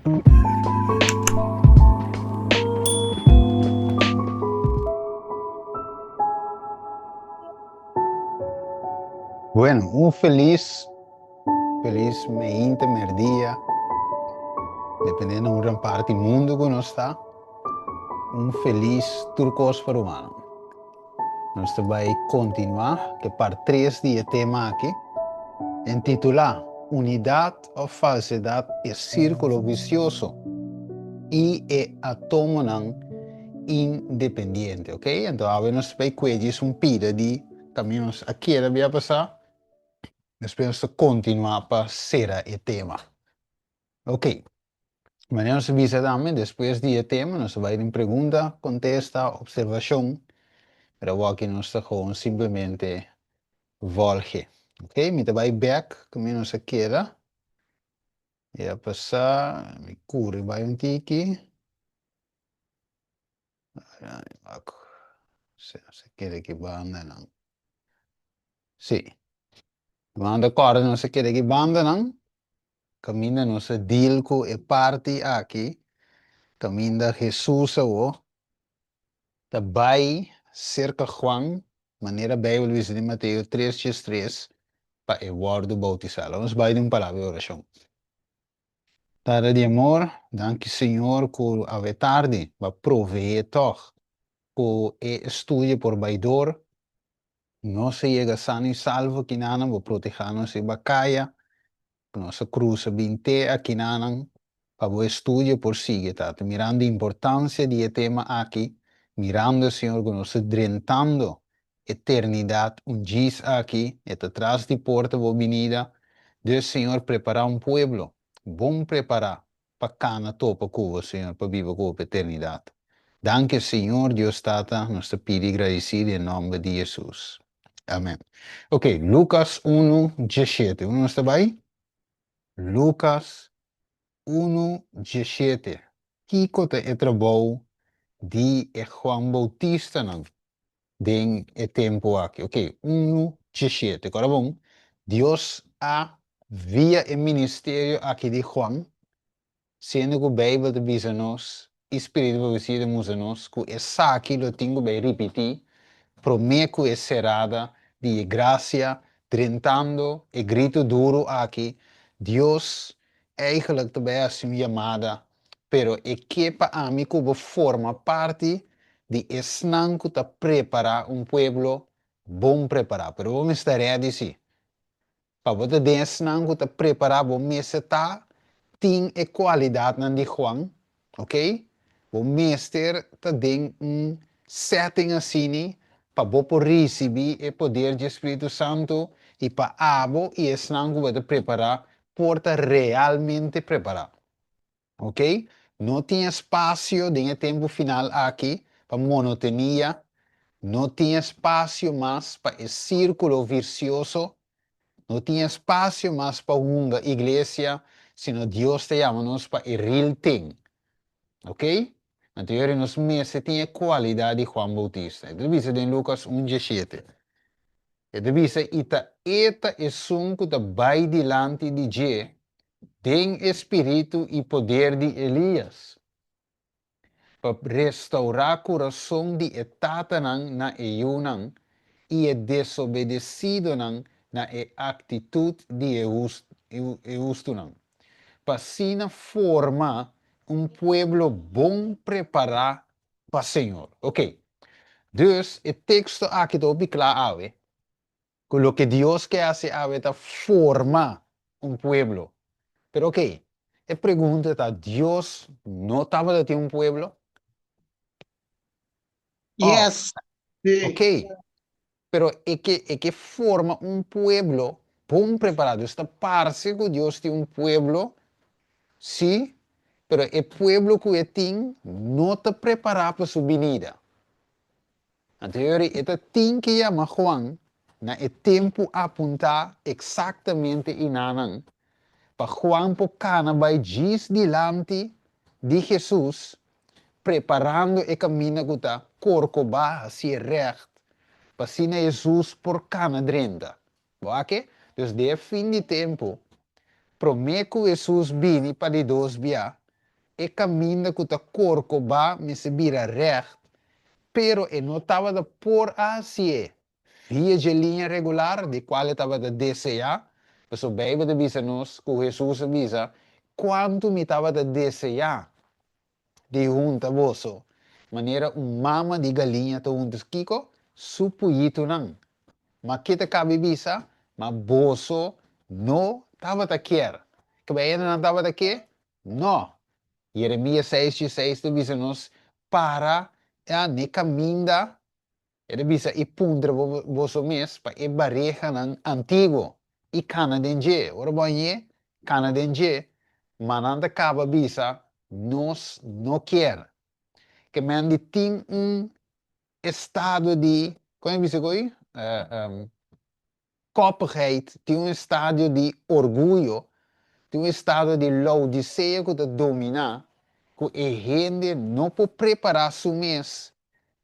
Bueno, un felis, felis meinte, merdia, dependiendo un gran parti mundo ku nos ta, un felis tur kos pa rumannan. Nos ta bai kontinuá ku e part tres di e tema aki, intitulá Unidat òf Falsedat, e Sírkulo Visioso i e Atomonan Independiente. Ok, anto awe nos ta bai kue djis un pida di kaminda nos a keda bia pasá, despues nos ta kontinuá pa sera e tema. Ok. Manera nos a bisa tambe, despues di e tema nos ta bai den pregunta, kontesta, opservashon, pero awor aki nos ta gewoon simplemente volge. Ok, mi ta bai bek kaminda nos a keda. E a pasá, mi kuri bai un tiki. Nos a keda ki bandanan. Sí. Nan ta kòrda nos a keda ki bandanan. Kaminda nos a deal ku e parti aki, kaminda Hesus awo ta bai serka Juan, manera Beibel bisa den Mateo tres 3, pa e wòrdu boutisá. Laga nos bai den un palabra di orashon. Tata di amor, danki Señor ku awe tardi bo a proveé tòg ku e estudio por bai dor. Nos a yega sano i salvo kinanan, bo protehá nos riba kaya, ku nos a krusa bin te akinanan pa bo estudio por sigui, Tata. Mirando importansia di e tema aki, mirando, Señor, ku nos ta drentando eternidat un djis aki, e ta tras di porta bo binida. Dus, Señor, prepará un pueblo bon prepará pa kana topa ku bo, Señor, pa biba ku bo pa eternidat. Danki, Señor Dios Tata, nos ta pidi i gradisí den nòmber di Hesus. Amèn. Ok, Lukas unu, 17. Unda nos ta bai? Lukas unu, 17. Kiko ta e trabou di e Juan Boutistanan den e tempu aki? Ok, unu, 17. Kòrda bon, Dios a via e ministerio aki di Juan, siendo ku Beibel ta bisa nos i spiritu profesia ta mustra nos ku esaki lo tin ku bai ripití promé ku e serada di e grasia drentando e gritu duru aki, Dios eigenlijk ta bai hasi un yamada, pero e ke pa ami ku bo forma parti di esnan ku ta prepará un pueblo bon prepará. Pero bo mester ready si. Pa bo ta den esnan ku ta prepará bo mester ta tin e kualidatnan di Juan, ok? Bo mester ta den un setting asini pa bo por risibí e poder dje Spiritu Santu i pa abo i esnan ku bo ta prepará por ta realmente prepará. Ok? No tin espasio den e tempu final aki pa monotonia, no tin espasio mas pa e sírkulo virsioso, no tin espasio mas pa hunga iglesia, sino Dios ta yama nos pa e real thing. Ok? Anto yori nos mester tin e kualidat di Juan Boutista. E ta bisa den Lukas un 17. E ta bisa, I ta e ta esun ku ta bai dilanti di dje den e spiritu i poder di Elias, pa restaurá kurason di e tatanan na e yunan i e desobedesidonan na e aktitut di e hustunan, pa asina forma un pueblo bon prepará pa Señor. Oké, dus e teksto aki ta hopi kla awe, ku loke Dios ke hasi awe ta forma un pueblo. Pero oké, e pregunta ta, Dios no tabata tin un pueblo? Òf, Yes. Sí. oké, pero e ke e ke forma un pueblo bon prepará. Dus ta parse ku Dios tin un pueblo, sí, pero e pueblo ku e tin no ta prepará pa su binida. Anto yori e ta tin ke yama Juan na e tempu apuntá eksaktamente inanan, pa Juan por kana bai djis dilanti di Hesus, preparando e kaminda ku ta korkobá hasié règt, pa asina Hesus por kana drenta. Bo a ke? Dus den e fin di tempu, promé ku Hesus bini pa di dos bia, E kaminda ku ta korkobá mester bira règt, pero e no tabata por a hasié via dje liña regular di kual e tabata deseá, pasobra Beibel ta bisa nos ku Hesus a bisa, Kuantu mi tabata deseá di hunta boso, manera un mama di galiña ta hunta kiko? Su puyitunan. Ma ke ta kabi bisa? Ma boso no tabata kier. Kaba e hendenan tabata ke? No. Jeremias seis dieseis ta bisa nos, Para ya n'e kaminda, e ta bisa, i puntra boso mes pa e barehanan antiguo, i kana den dje. Ora bo hañ'é, kana den dje. Ma nan ta kaba bisa, Nos no kier. Ke men di tin un estado di, kon e bisa ku ei? Koppigheid, tin un estadio di orguyo, tin un estado di Laodicea ku ta dominá, ku e hende no por prepará su mes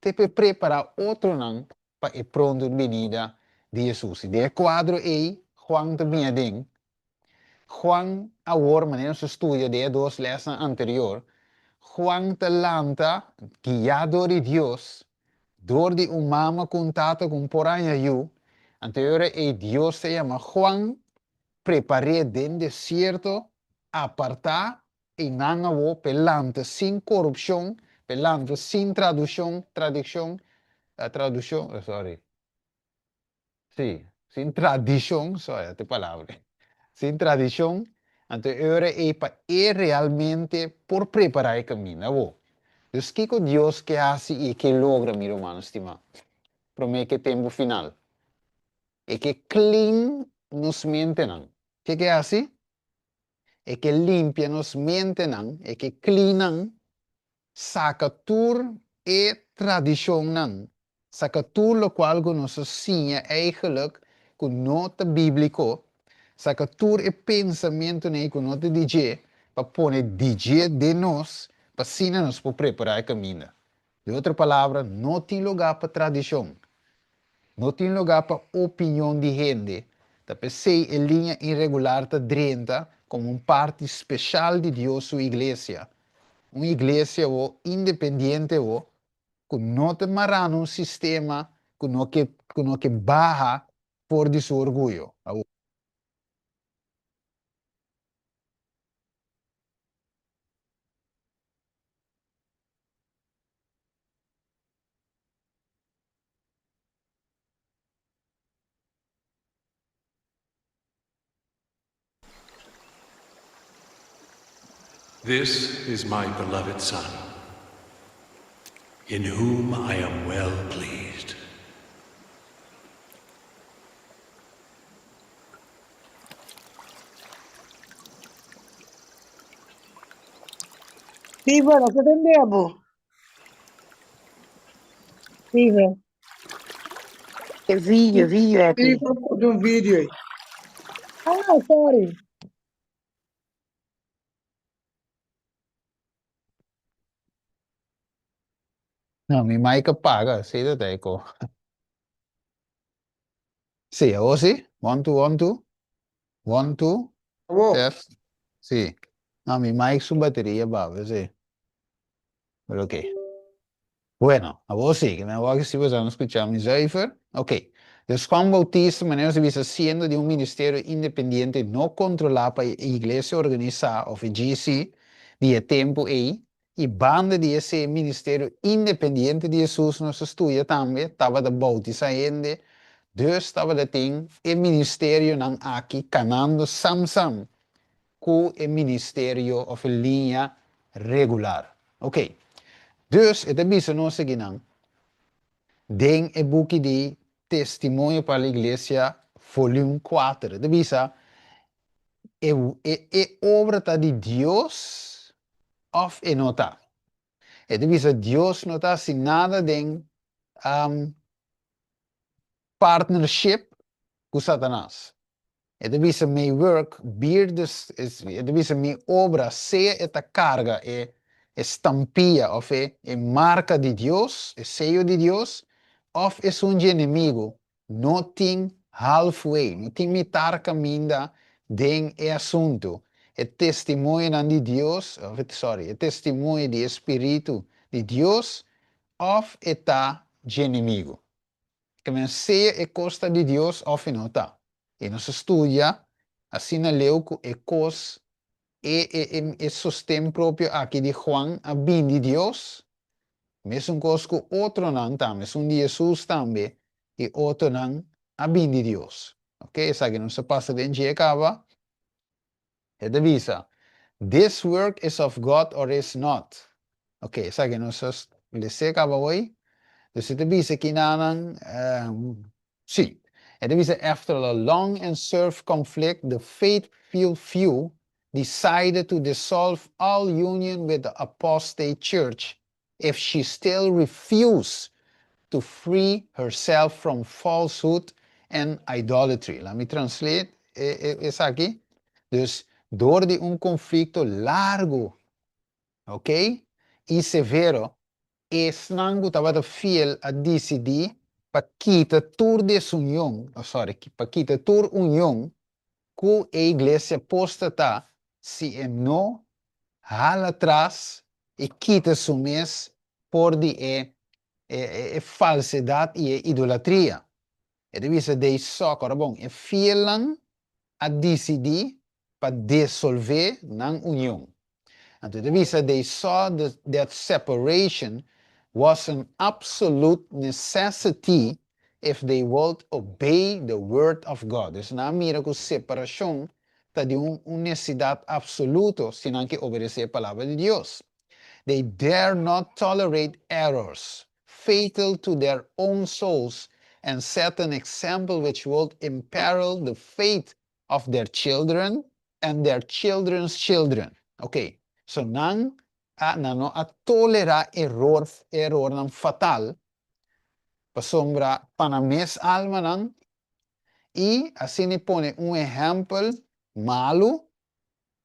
te p'e prepará otronan pa e pronto binida di Hesus. I den e kuadro ei Juan ta bini aden. Juan awor, manera nos a studia den e dos lèsnan anterior, Juan ta lanta guiá dor di Dios, dor di un mama ku un tata ku un por haña yu. Anto e ora ei Dios ta yama Juan, prepar'é den desierto, apartá i nan awor p'e lanta sin korupshon, p'e lanta sin tradushon, tradikshon, tradushon, sorry. Sí, sin tradishon, sorry, ta e palabra. Sin tradishon, anto e ora ei pa e realmente por prepará e kaminda bo. Dus kiko Dios ke hasi i e ke logra, mi rumannan stimá, promé ku e tempu final? E ke clean nos mentenan. Ke ke hasi? E ke limpia nos mentenan, e ke clean nan Saka tur e tradishonnan, saka tur lokual ku nos a siña eigenlijk ku no ta bíbliko, saka tur e pensamentunan ei ku no ta di dje, pa pone di dje den nos, pa asina nos por prepará e kaminda. Den otro palabra, no tin lugá pa tradishon. No tin lugá pa opinion di hende. Ta p'esei e liña iregular ta drenta komo un parti speshal di Dios su iglesia. Un iglesia wo independiente wo ku no ta mará na un sistema ku no ke ku no ke baha for di su orguyo. This is my beloved Son, in whom I am well pleased. Viva, no ta tende bo. Viva. E video, video Sí, aki. di un video ei. Ah, sorry. No, mi mic a paga, sí ta ta eco. Sí, awor sí? One, two, one, two. One, two. Awor. Test. Sí. No, mi mic su bateria baba, sí. Pero ok. Bueno, awor sí, que me awor si boso a scucha mi zuiver. Ok. Dus Juan Bautista, manera nos a bisa, siendo di un ministerio independiente no controla pa e iglesia organisa of e GC di e tempo ei, i banda di esei ministerio independiente di Jesus nos a studia tambe, tabata bautisa hende, dus tabata tin e ministerionan aki kanando sam sam ku e ministerio of e liña regular. Ok. Dus e ta bisa nos ekinan den e buki di Testimonio pa la Iglesia volume kuater. E ta bisa e e e obra ta di Dios of e no ta. E ta bisa Dios no ta hasi nada den partnership ku Satanas. E ta bisa mi work beer the e ta bisa mi obra sea e ta carga e e stampia of e e marca di Dios, e seyo di Dios, of esun dje enemigo. No tin halfway, no tin mitar caminda den e asunto. E testimonionan di Dios, of sorry, e testimonio di e Spiritu di Dios, of e ta dje enemigu. Ke men sea e kos ta di Dios of e no ta. I nos a studia asina leu ku e kos, e e e e sosten propio aki di Juan a bin di Dios, mesun kos ku otronan tambe, esun di Hesus tambe i otronan a bin di Dios. Ok, esaki nos a pasa den dje kaba. E ta bisa, This work is of God or is not. Ok, esaki nos a les'é kaba hoy. Dus e ta bisa kinanan, sí, e ta bisa, After a long and serve conflict, the faithful few decided to dissolve all union with the apostate church if she still refuse to free herself from falsehood and idolatry. Laat mi translate esaki. Dus door di un conflicto largo, ok, y severo, esnan cu tabata fiel a dicidi pa kita tur desunion, oh sorry, pa kita tur union cu e iglesia apostata si e no hala tras y kita su mes for di e e falsedad y e idolatria. E ta bisa they saw, ora bon, e fielnan a dicidi pa desolve nan union. Anto e ta bisa they saw that separation was an absolute necessity if they would obey the word of God. Dus nan a mira cu separacion ta di un necesidad absoluto si nan ke obedece e palabra di Dios. They dare not tolerate errors fatal to their own souls and set an example which would imperil the faith of their children and their children's children. Ok, so nan a nan no a tolera eror erornan fatal pasobra pa nan mes almanan i asina pone un ehempel malu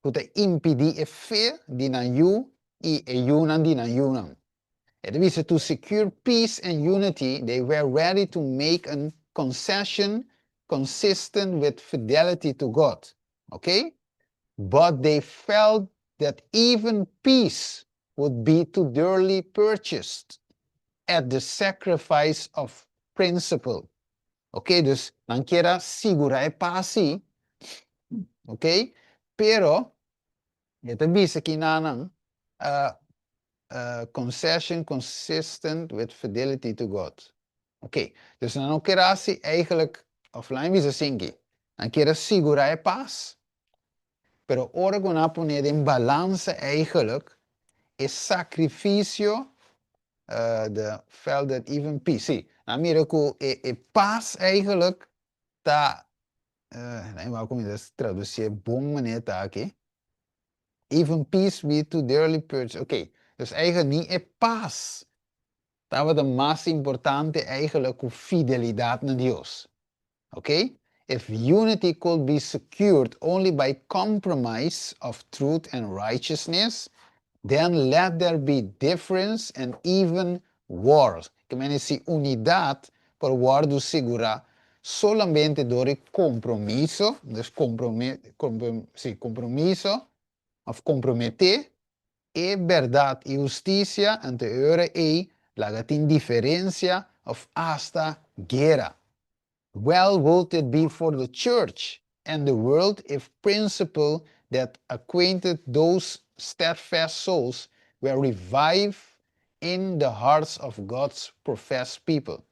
ku ta impidi e fe di nan yu i e yunan di nan yunan. E ta bisa to secure peace and unity they were ready to make an concession consistent with fidelity to God. Ok? But they felt that even peace would be too dearly purchased at the sacrifice of principle. Ok, dus nan kier a sigura e pas si, ok, pero e ta bisa ki nan concession consistent with fidelity to God. Ok, dus nan no kier a hasi eigenlijk, of laat mi bisa asinki, nan kier a sigura e pas, pero ora ku nan a pone den balansa eigenlijk e sacrificio the felt that even peace, sí, nan mira ku e e pas eigenlijk ta, nan wak ku mi ta traducié bon manera ta aki, even peace be too dearly purchased, ok, dus eigenlijk ni e pas tabata mas importante eigenlijk ku fidelidat na Dios. Ok? If unity could be secured only by compromise of truth and righteousness, then let there be difference and even wars. Ke mene si unidat por wòrdu sigurá solamente dor di kompromiso, dus sí, kompromiso òf komprometé e bèrdat i hustisia, anto e ora ei laga tin diferensia òf asta guera. Well would it be for the church and the world if principle that acquainted those steadfast souls were revived in the hearts of God's professed people.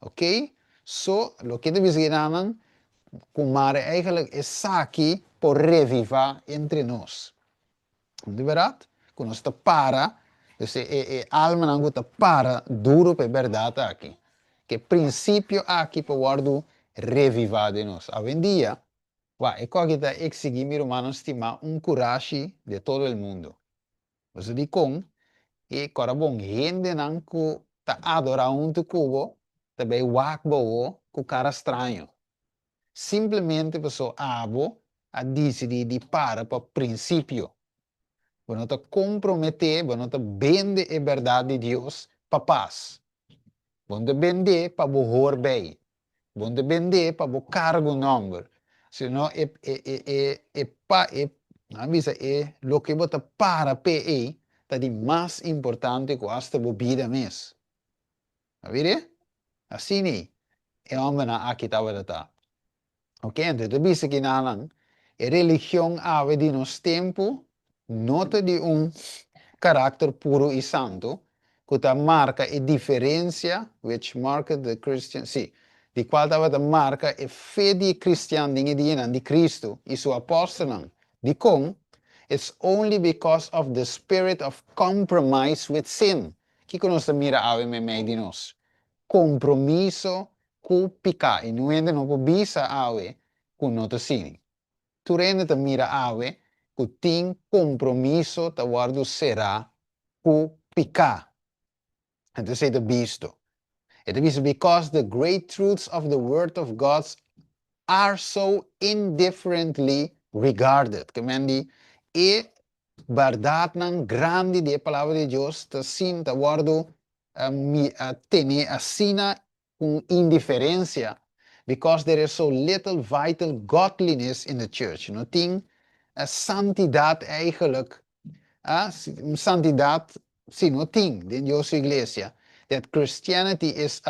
Ok, so loke ta bisa kinanan ku mare eigenlijk esaki por revivá entre nos. Di bèrdat ku nos ta para, dus e e almanan ku ta para duru pa e bèrdat aki, ku e prinsipio aki por wòrdu revivá den nos. Awendia, wak, e kòki ta eksigí mi rumannan stimá un kurashi de todo el mundo. Pasobra dikon? E kòrda bon, hendenan ku ta adorá huntu ku bo ta bai wak bo ku kara straño. Simplemente paso abo a disidí di para pa prinsipio. Bo no ta komprometé, bo no ta bende e bèrdat di Dios pa pas. Bo no ta bend'é pa bo hor bei. Bo no ta bend'é pa bo kargo nòmber. Sino e e e e e pa e. Nan a bisa e loke bo ta para p'e ei ta di mas importante ku asta bo bida mes. A bira? Asina ei e hòmbernan aki tabata ta. Ok, anto e ta bisa ki nan, e religion awe di nos tempu no ta di un karakter puru i santu, ku ta marka e diferensia, which marked the Christian, sí, di kual tabata marka e fe di e kristian den e dianan di Kristu i su apòstelnan. Dikon? It's only because of the spirit of compromise with sin. Kiko nos ta mira awe meimei di nos? Kompromiso ku piká. I niun hende no por bisa awe ku no ta asina. Tur hende ta mira awe ku tin kompromiso ta wòrdu será ku piká. Anto esei ta bisto. E ta bisa, Because the great truths of the Word of God are so indifferently regarded. Ke men di, e bèrdatnan grandi di e Palabra di Dios ta sin ta wòrdu tene asina ku indiferensia, because there is so little vital godliness in the church. No tin santidat eigenlijk, un santidat si no tin den Dios su iglesia, that Christianity is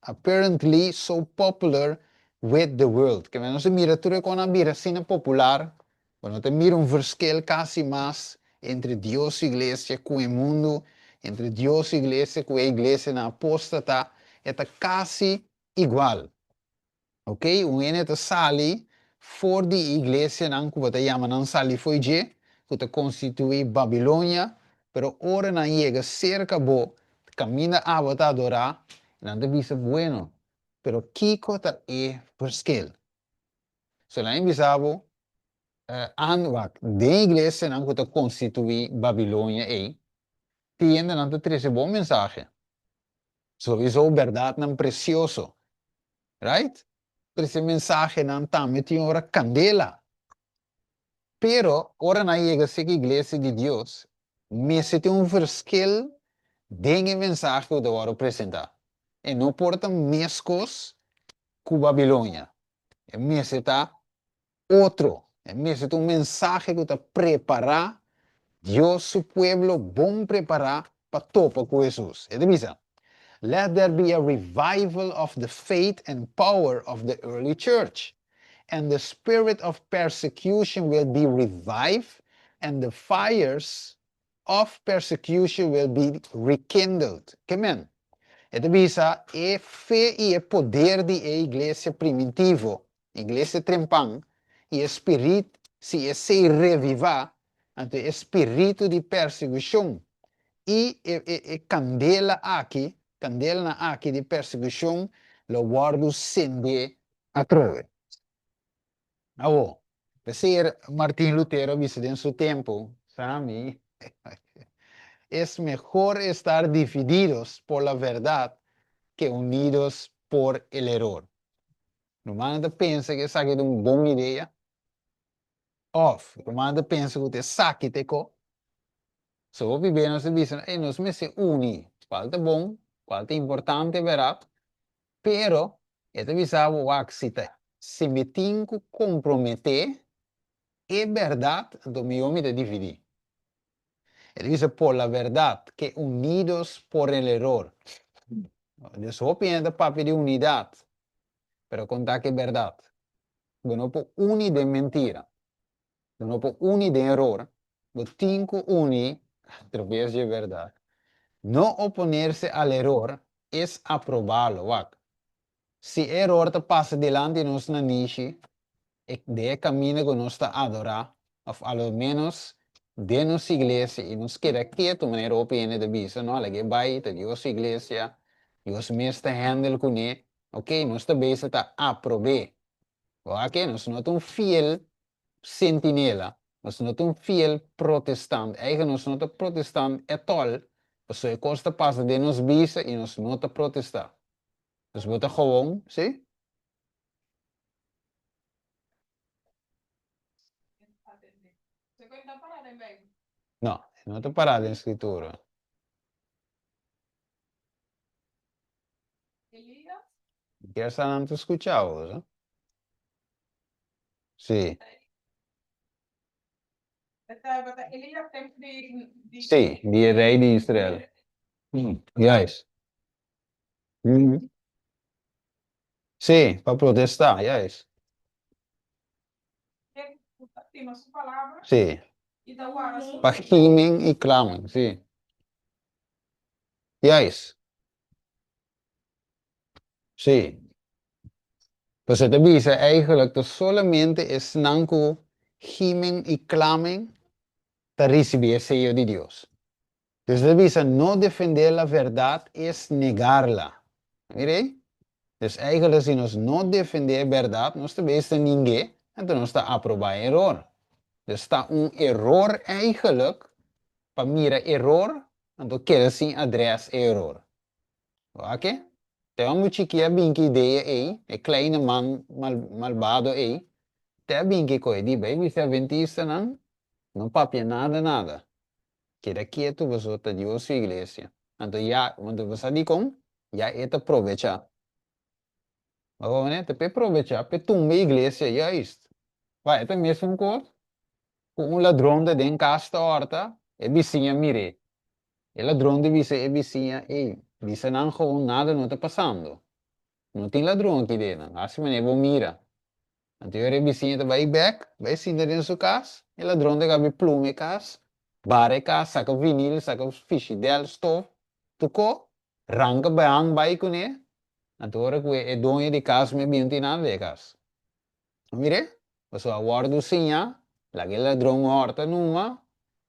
apparently so popular with the world. Ke nos a mira tur e kon a bira asina popular, Bo no ta mira un verschil kasi mas entre Dios su iglesia ku e mundu, entre Dios su iglesia ku e iglesianan apóstata, e ta kasi igual. Ok, un hende ta sali for di e iglesianan ku bo ta yama nan sali fo'i dje, ku ta konstituí Babilonia, pero ora nan yega serka bo, kaminda abo ta adorá, nan ta bisa, Bueno, pero kiko ta e verschil? So nan a bisa bo, An wak, den iglesianan ku ta konstituí Babilonia ei, tin hendenan ta trese bon mensahe, souiso bèrdatnan presioso, right? Trese mensahenan tambe tin ora kandela. Pero ora nan yega serka iglesia di Dios, mester tin un verschil den e mensahe ku ta wòrdu presentá. E no por ta meskos ku Babilonia. E mester ta otro. E mester ta un mensahe ku ta prepará Dios su pueblo bon prepará pa topa ku Hesus. E ta bisa, Let there be a revival of the faith and power of the early church, and the spirit of persecution will be revived and the fires of persecution will be rekindled. Ke men? E ta bisa e fe i e poder di e iglesia primitivo, iglesia trempan, i e spirit, si esei revivá, anto e spiritu di persekushon i e e e kandela aki, kandelanan aki di persekushon lo wòrdu sendé atrobe. Awor, p'esei Martin Lutero a bisa den su tempu, Sa mi, es mehor estar divididos por la verdad que unidos por el eror. Rumannan ta pensa ku esaki ta un bon idea? Òf rumannan ta pensa ku ta esaki ta e ko? So hopi bes nos ta bisa, ey, nos mester uni, kual ta bon, kual ta importante, bèrdat? Pero e ta bisa bo, wak, si ta si mi tin ku komprometé e bèrdat, anto mihó mi ta dividí. E ta bisa por la bèrdat ke unidos por el eror. Dus hopi hende ta papia di unidat, pero kon ta ku e bèrdat? Bo no por uni den mentira. Bo no por uni den eror, bo tin ku uni atraves dje bèrdat. No oponerse al eror es aprobalo. Wak, si e eror ta pasa dilanti nos nanishi, e den e kaminda ku nos ta adorá, òf a lo ménos den nos iglesia, i nos keda ketu, manera hopi hende ta bisa, no, lag'é bai, ta Dios su iglesia, Dios mes ta hèndel kuné, ok, nos ta bisa ta aprob'é. Wak, nos no ta un fiel sentinela, nos no ta un fiel protestant, eigen nos no ta protestant at all, pasobra e kos ta pasa den nos bisa i nos no ta protestá. Dus bo ta gewoon, sí? No, e no ta pará den Skritura. Mi kier sa nan ta skuchá bo, sa? Sí. Sí, di e rei di Israel. Juist. Sí, pa protestá, juist. Sí. Pa gimen i klamen, sí. Juist. Sí. Pues e ta bisa eigenlijk ta solamente esnan ku gimen i klamen ta risibí e seyo di Dios. Dus e ta bisa no defendé la verdad es negarla. Mira ei? Dus eigenlijk si nos no defendé e bèrdat nos ta bes ta ning'é, anto nos ta aprobá e eror. Dus ta un eror eigenlijk pa mira eror anto keda sin adrès e eror. Wak? Te homber chikí a bin ki idea ei, e kleine man mal malbado ei, te a bin ki koe di bai bisa adventistanan, no papia nada nada. Keda ketu pasobra ta Dios su iglesia. Anto ya, anto bo sa dikon? Ya e ta probechá. Bo wak manera? Ta p'e probechá p'e tumba e iglesia juist. Wak, e ta mesun kos ku un ladron ta den kas ta hòrta, e bisiña mir'é. E ladron di bisa e bisiña, Ey, bisa nan gewoon nada no ta pasando. No tin ladron aki den nan. Hasi manera bo mira. Anto ora e bisiña ta bai bek, bai sinta den su kas, e ladron ta gabi pluma e kas, bara e kas, saka vinil, saka fishidel, stof, tuko, ranka behang bai kuné. Anto ora ku e doño di kas me bin no tin nada den e kas. Mir'é, pasobra a wòrdu siñá, laga e ladron hòrta numa,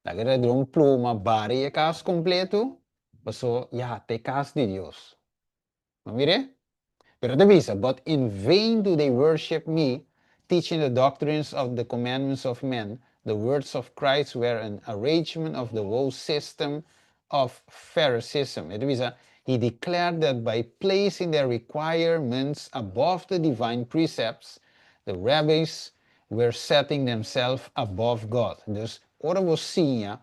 laga e ladron pluma bari e kas kompletu, pasobra ya ta e kas di Dios. No mir'é? Pero e ta bisa, But in vain do they worship me, teaching the doctrines of the commandments of men, the words of Christ were an arrangement of the whole system of Phariseeism. E ta bisa, He declared that by placing their requirements above the divine precepts, the rabbis were setting themselves above God. Dus, ora bo siña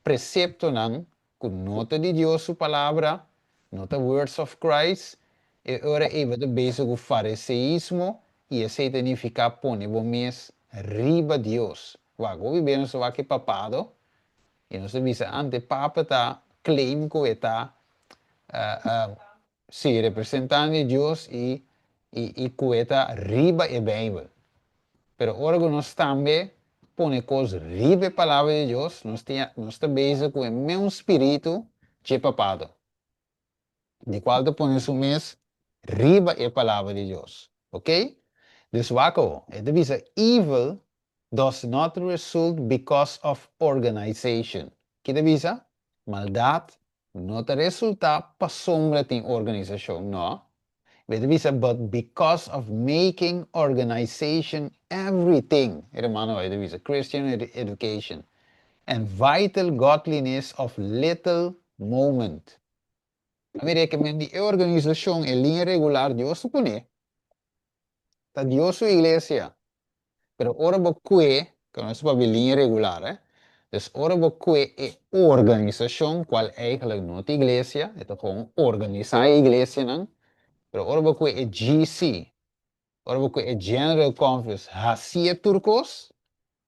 preceptonan cu no ta di Dios su Palabra, no ta words of Christ, e ora ei bo ta bezig cu fariseísmo y esei ta nifica pone bo mes riba Dios. Wak, hopi bes nos ta wak e papado I nos ta bisa ante Papa ta claim cu e ta si representante di Dios y y cu e ta riba e Bijbel. Pero ora cu nos tambe pone cos riba e Palabra di Dios nos tin nos ta bezig cu e meun spiritu dje papado. Di cual ta pone su mes riba e Palabra di Dios. Ok? Dus wak awo, e ta bisa evil does not result because of organization. Ki ta bisa? Maldad no ta resulta pasobra tin organisacion, no. E ta bisa but because of making organization everything. E hermano e ta bisa Christian education and vital godliness of little moment. A mi rekemen di e organisashon e liña regular Dios ta pone. Ta Dios su iglesia. Pero ora bo kue, ku nos ta papia liña regular eh, dus ora bo kue e organisashon, kual eigenlijk no ta iglesia, e ta gewoon organisá e iglesianan, pero ora bo kue e GC, ora bo kue e General Conference hasié tur kos,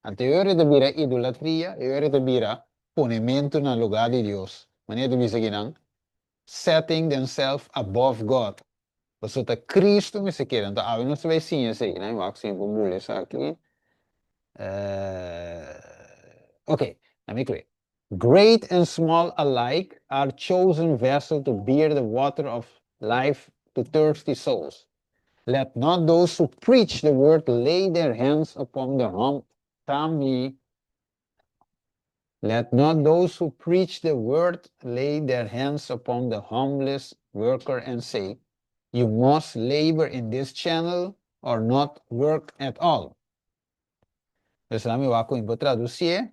Anto e ora e ta bira idolatria, e ora e ta bira ponementu na lugá di Dios. Manera ta bisa kinan, setting themselves above God. Pasobra ta Cristo mester keda. Anto awe nos ta bai siña esei. Nan wak si mi por bula esaki. Ok, nan mi kwe. Great and small alike are chosen vessel to bear the water of life to thirsty souls. Let not those who preach the word lay their hands upon the hum Tammy Let not those who preach the word lay their hands upon the humblest worker and say, You must labor in this channel or not work at all. Dus laat mi wak ku mi por tradusié.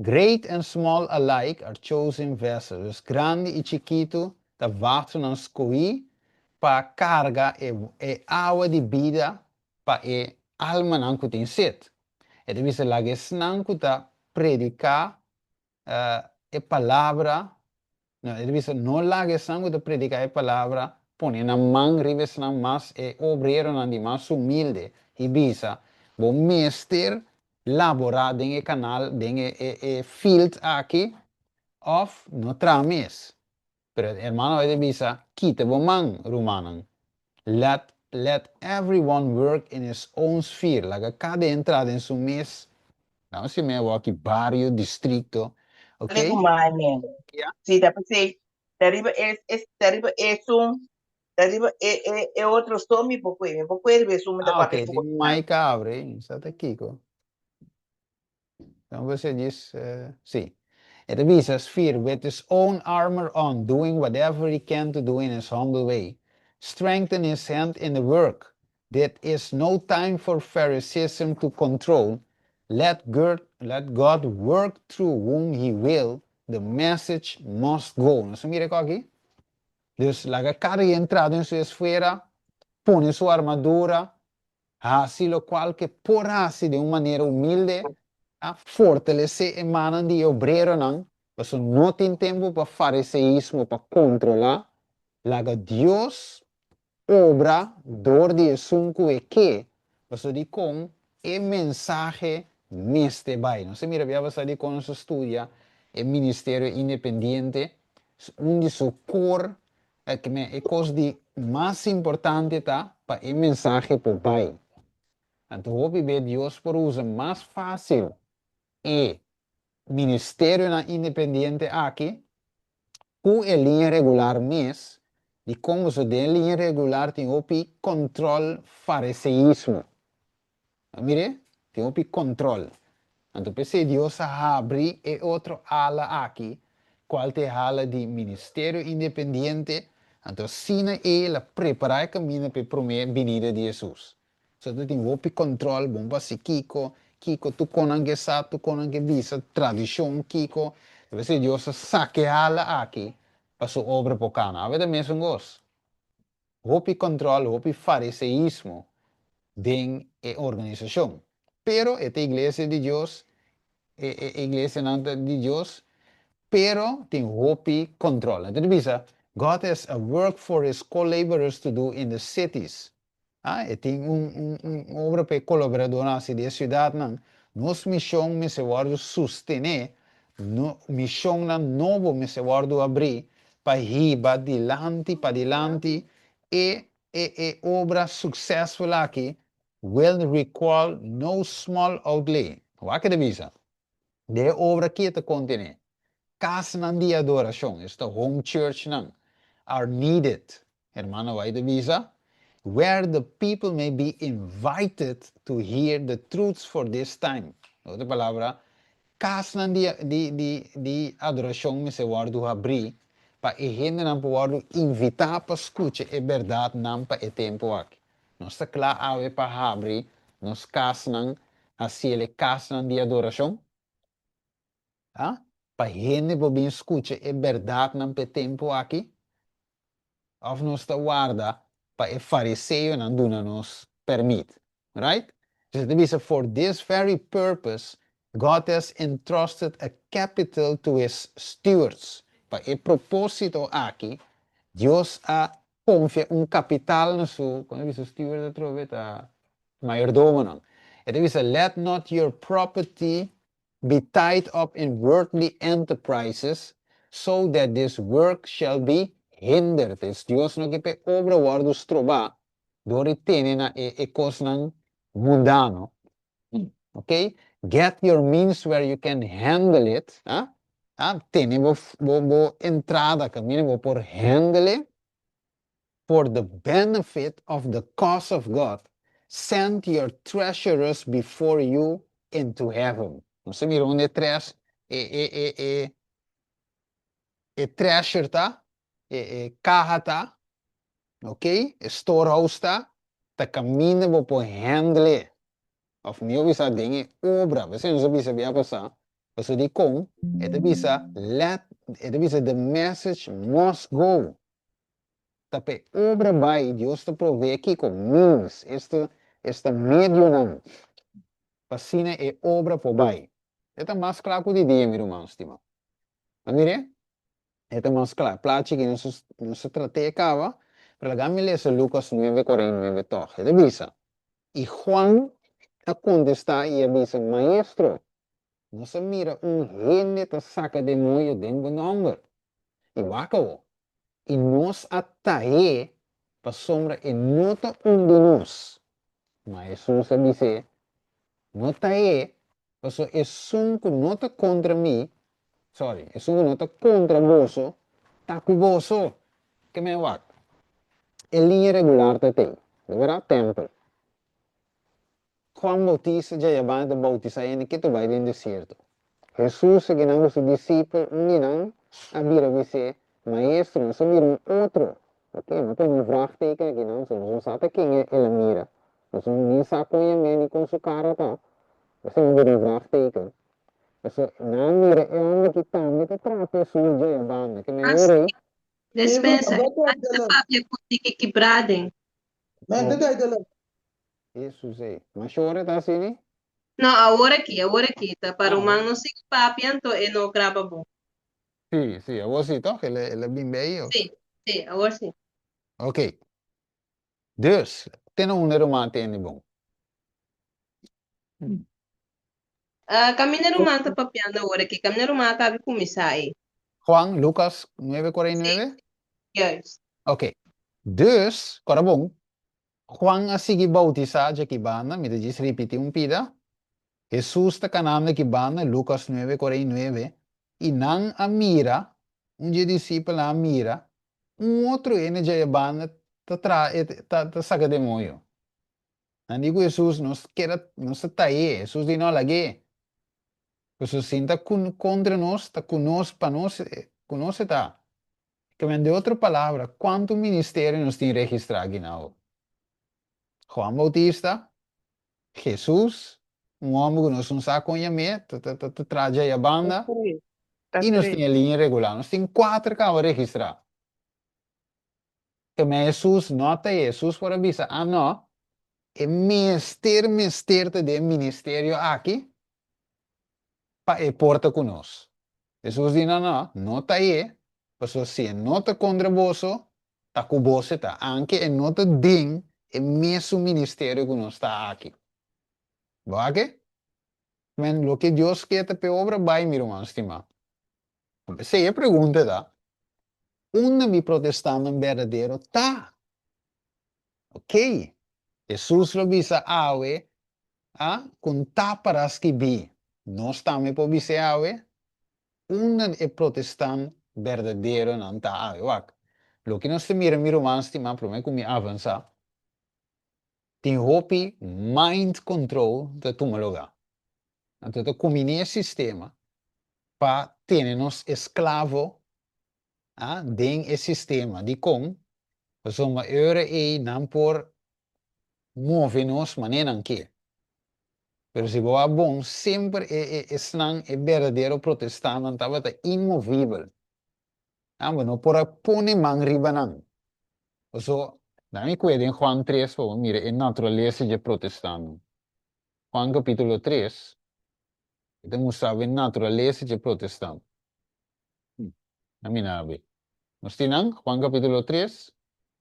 Great and small alike are chosen vessels. Dus grandi i chikitu ta vasonan skohí pa karga e e awa di bida pa e almanan ku tin set. E ta bisa laga esnan ku ta prediká e palabra, no, e ta bisa no laga esnan ku ta prediká e palabra pone nan man riba esnan mas e obreronan di mas humilde i bisa, Bo mester. laborá den e kanal, den e field aki, òf no traha mes. Pero e hermano a bisa, kita bo man, rumannan. Let everyone work in his own sphere. Laga kada un traha den su mes. No si mi aki bario, distrito. Ok? Yeah. Si, ta p'esei. Ariba es, ariba esun, ariba e otro so mi por kue, mi por kue riba esun mi ta Ah, papia ok. poko. Tin mic abri. Sa ta kiko. Dan bo diz, si. E ta bisa, sphere with his own armor on, doing whatever he can to do in his humble way. Strengthen his hand in the work. There is no time for Pharisaism to control. Let God work through whom he will. The message must go. Nos a mira aki? Dus laga kada un traha den su esfera, pone su armadura, hasi loke ku por hasi di un manera humilde, a fortalesé e man di obreronan, paso no tin tempu pa fariseismo, pa kontrolá, laga Dios obra dor di esun ku e ke, paso di kon e mensahe mester bai. Nos a mira bia pasá di kon nos a studia e ministerio independiente, un di su core e ku e kos di mas importante ta pa e mensahe por bai. Anto, hopi be Dios por usa mas fásil e ministerionan independiente aki ku e liña regular mes, di kon so den liña regular tin hopi kontrol, fariseismo. Mira, tin hopi kontrol. Anto, p'esei Dios a habri e otro ala aki, kual ta e ala di ministerio independiente, anto asina el a prepará e kaminda pa e promé binida di Hesus. So tin hopi kontrol, bon pa si kiko, kiko tu konan ke sa, tu konan ke bisa, tradishon kiko. P'esei Dios a saka e ala aki pa su obra por kana. Awe ta mesun kos. Hopi kontrol, hopi fariseismo den e organisashon. Pero e iglesia di Dios, e iglesianan di Dios, pero tin hopi kontrol. Anto, bisa, God has a work for his co-laborers to do in the cities. Ah, e tin un obra pa kolaboradónan den siudatnan. Nos mishon mester wòrdu sostené, no, mishonnan nobo mester wòrdu habrí pa hiba dilanti, pa dilanti e obra successful aki will require no small outlay. Wak e bisa. E obra aki ta kontené kasnan di adorashon, esta home church nan, are needed. Hermana White bisa, where the people may be invited to hear the truths for this time. Otro palabra, kasnan di adorashon mester wòrdu habrí pa e hendenan por wòrdu invitá pa skucha e bèrdatnan pa e tempu aki. Nos ta kla awe pa habri nos kasnan, hasi kasnan di adorashon. Ah? Pa hende por bin skucha e bèrdatnan pa e tempu aki. Òf nos ta warda pa e fariseonan duna nos pèrmit. Right? Dus for this very purpose, God has entrusted a capital to his stewards. Pa e propósito aki, Dios a konfia un kapital na su, kon bisa steward atrobe ta mayordomonan. E ta bisa, let not your property be tied up in worldly enterprises, so that this work shall be hindered. Dus Dios no ke pa e obra wòrdu strobá, dor di tene na e kosnan mundano. Okay? Get your means where you can handle it. Ah? Ah, tene bo entrada kaminda bo por handle it for the benefit of the cause of God. Send your treasurers before you into heaven. Nos a mira unda e treasure ta, e kaha ta, ok? E storehouse ta, ta kaminda bo por handle. Òf mihó bisa den e obra, bo no bisa bia pasá, bo di kon, e ta bisa let, e ta bisa the message must go. Ta pa e obra bai, Dios ta proveé kiko means, esta medionan, pa asina e obra por bai. E ta mas kla ku di dia, mi ruman stimá. Ma mira, e ta mas kla. Plachi ku nos a trat'é kaba, pero laga mi lesa Lucas 9:49 tòg. E ta bisa, i Juan. a kontestá i a bisa, Maestro, nos a mira un hende ta saka demoño den bo nòmber, i wak awor, i nos a tah'é pasobra e no ta un di nos. Ma Hesus a bis'é, No tah'é, pasobra esun ku no ta kontra mi, sorry, esun ku no ta kontra boso, ta ku boso. Ke men wak? E liña regular ta tei, di bèrdat? Tèmpel. Juan Bautista dja yabanda ta bautisá hende ke ta bai den desierto. Hesus a kinan ku su disipel, un di nan a bira bis'é, Maestro, nos a mira un otro. Ok, mi a pone un vraagteken akinan, so nos no sa ta ken el a mira. Nos no ni sa kon yam'é ni kon su kara ta. P'esei mi a pone un vraagteken. Pasobra nan a mira e hòmber aki tambe ta trata Hesus dja yabanda. Ke men ora ei? Despensa, e ta papia ku tiki kibrá den. Hesus ei. Mashore ta asini? No, awor aki, awor aki. Ta pa ruman no sigui papia, anto e no graba bon. Sí, sí, awor sí toch? El a, el a bin bij of? Sí, sí, awor sí. Ok. Dus, te na unda ruman tende bon? Uh, kaminda ruman ta papiando awor aki? Kaminda ruman a kabi kuminsá ei? Juan, Lucas 9:49? Sí, juist. Ok. Dus, kora bon, Juan a sigui bautisá djaki banda, mi ta djis ripití un pida, Hesus ta kanando aki banda, Lukas nuebe kuarenta i nuebe, i nan a mira, un dje disipelnan a mira, un otro hende djaya banda ta traha e ta ta saka demoño. Nan di ku Hesus, nos keda nos ta taye. Hesus di, no, lag'é. Pasobra sin ta ku kontra nos, ta ku nos, pa nos, ku nos e ta. Ke men de otro palabra, kuantu ministerio nos tin registrá aki nau? Juan Bautista, Hesus, un hòmber ku nos no sa kon yam'é, ta ta ta ta traha djei a banda, i nos tin e liña regular. Nos tin kuater kaba registrá. Ke men Hesus no ta e. Hesus por a bisa, Ah no, e mester mester ta den e ministerio aki pa e por ta ku nos. Hesus di, No, no, no ta e, pasobra si e no ta kontra boso, ta ku boso e ta, anke e no ta den e mesun ministerio ku nos ta aki. Bo a ke? Men, loke Dios ke ta p'e obra bai, mi ruman stimá. P'esei e pregunta ta, Unda mi protestantnan berdadero ta? Ok, Hesus lo bisa awe, a, ku ta para skibí. Nos tambe por bis'é awe, Unda e protestant berdaderonan ta awe? Wak, loke nos ta mira, mi ruman stimá, promé ku mi avansá, tin hopi mind control ta tuma lugá. Anto ta kumbiní e sistema pa tene nos esklavo a den e sistema. Dikon? Pasobra e ora ei nan por move nos manera nan ke. Pero si bo a bon, semper e e esnan, e berdadero protestantnan tabata inmovibel. Nan bo no por a pone man riba nan. Paso, nan mi kue den Juan tres pa bo mira e naturalesa dje protestantnan. Juan capítulo tres, e ta mustra bo e naturalesa dje protestant. Na mi nabi. Nos tin nan, Juan capítulo tres,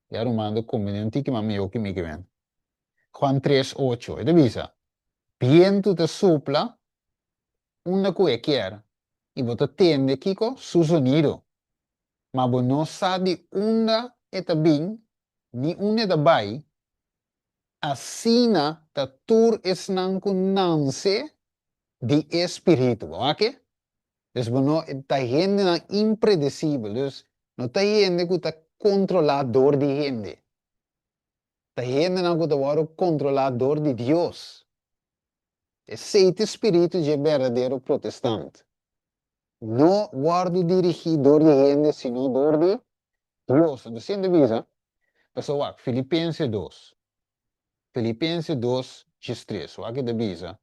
ya ruman ta kombe den tiki mas mihó ki mi ki men. Juan tres ocho, e ta bisa, Bientu ta supla unda ku e kier, i bo ta tende kiko? Su zonido. Ma bo no sa di unda e ta bin ni unda e ta bai, asina ta tur esnan ku nanse di e Spiritu. Bo wak e? Dus bo no ta hendenan impredesibel, dus no ta hende ku ta kontrolá dor di hende. Ta hendenan ku ta wòrdu kontrolá dor di Dios. Esei ta e spiritu dje berdadero protestant. No wòrdu dirigí dor di hende sino dor di Dios. Anto siente bisa, pasobra wak, Filipense dos, Filipense dos djestres, wak e ta bisa,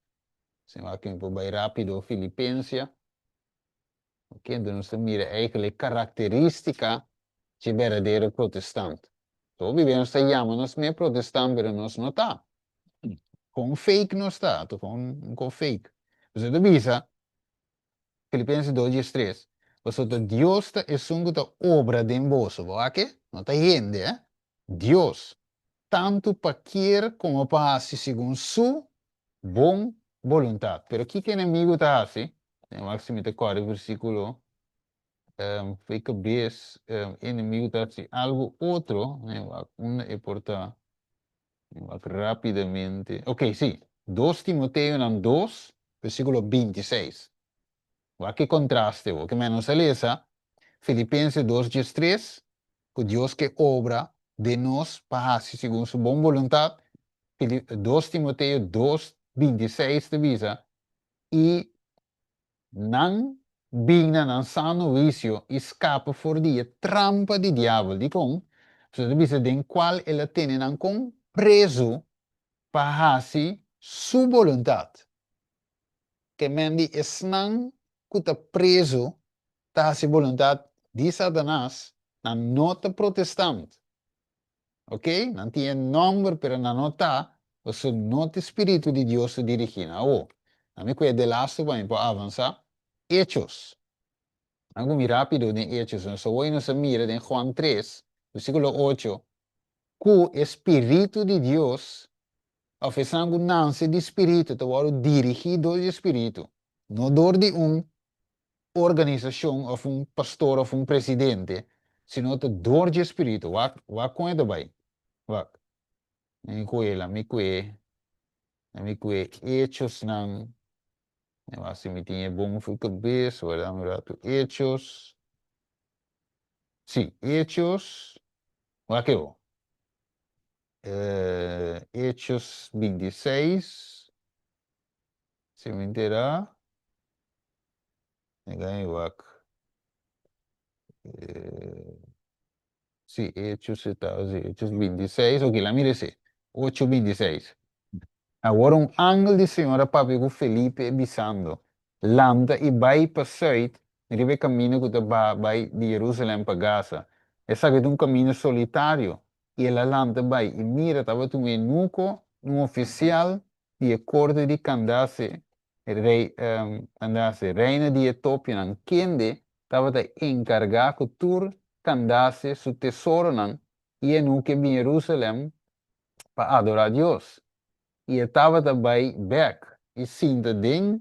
Si wak mi por bai rapido Filipensia. Ok, enton nos ta mira eigenlijk karakteristika dje berdadero protestant. So hopi bes nos ta yama nos mes protestant pero nos no ta. Kon fake nos ta, to kon un kon fake. Pasobra ta bisa Filipenses dos diestres, pasobra ta Dios ta esun ku ta obra den boso, bo wak e? No ta hende, eh? Dios, tantu pa kier komo pa hasi segun su. Bon boluntat. Pero kiko enemigu ta hasi? Den wak si mi ta kòrda e versíkulo fo'i kabes. Enemigu ta hasi algu otro. Den wak unda e por ta. Den wak rápidamente. Ok, sí. Dos Timoteonan dos, versíkulo 26. Wak e kontraste bo. Ke men nos a lesa Filipense dos 13, ku Dios ke obra den nos pa hasi segun su bon boluntat. Dos Timoteo dos 26 ta bisa, I nan bin na nan sano huisio i skapa for di e trampa di diabel. Dikon? Pasobra ta bisa den kual el a tene nan kon prezu pa hasi su boluntat. Ke men di esnan ku ta prezu ta hasi boluntat di Satanas, nan no ta protestant. Ok, nan tin e nòmber pero nan no ta, pasobra no ta e spiritu di Dios ta dirigí nan. Awor, nan mi kue delastu pa mi por avansá. Hechos. Nan ku mi rápido den Hechos. Nos awor nos a mira den Juan tres, versíkulo ocho, ku e spiritu di Dios òf esnan ku nanse di spiritu ta wòrdu dirigí dor di e spiritu, no dor di un organisashon òf un pastor òf un presidente, sino ta dor dje spiritu. Wak, wak kon e ta bai. Wak. Mi kue la, mi kue, mi kue Hechosnan. Mi wak si mi tin e bon fu kabes, wak un ratu. Hechos. Si, Hechos. Wak e bo. Hechos 26. Si mi entera. Mi ga wak. Si, Hechos e ta, si, Hechos 26. Ok, la mira ese. 8, 26. Awor un angel di Señor a papia ku Felipe bisando, Lanta i bai pa sùit riba e kaminda ku ta baha bai di Jerusalèm pa Gaza. Esaki ta un kaminda solitario. I el a lanta bai, i mira, tabata un eunuko, un ofisial di e korte di Kandase, rei, Kandase, reina di Etopionan, kende tabata enkargá ku tur Kandase su tesoronan, i e nu ke bin Jerusalèm pa adorá Dios. I e tabata bai bèk i sinta den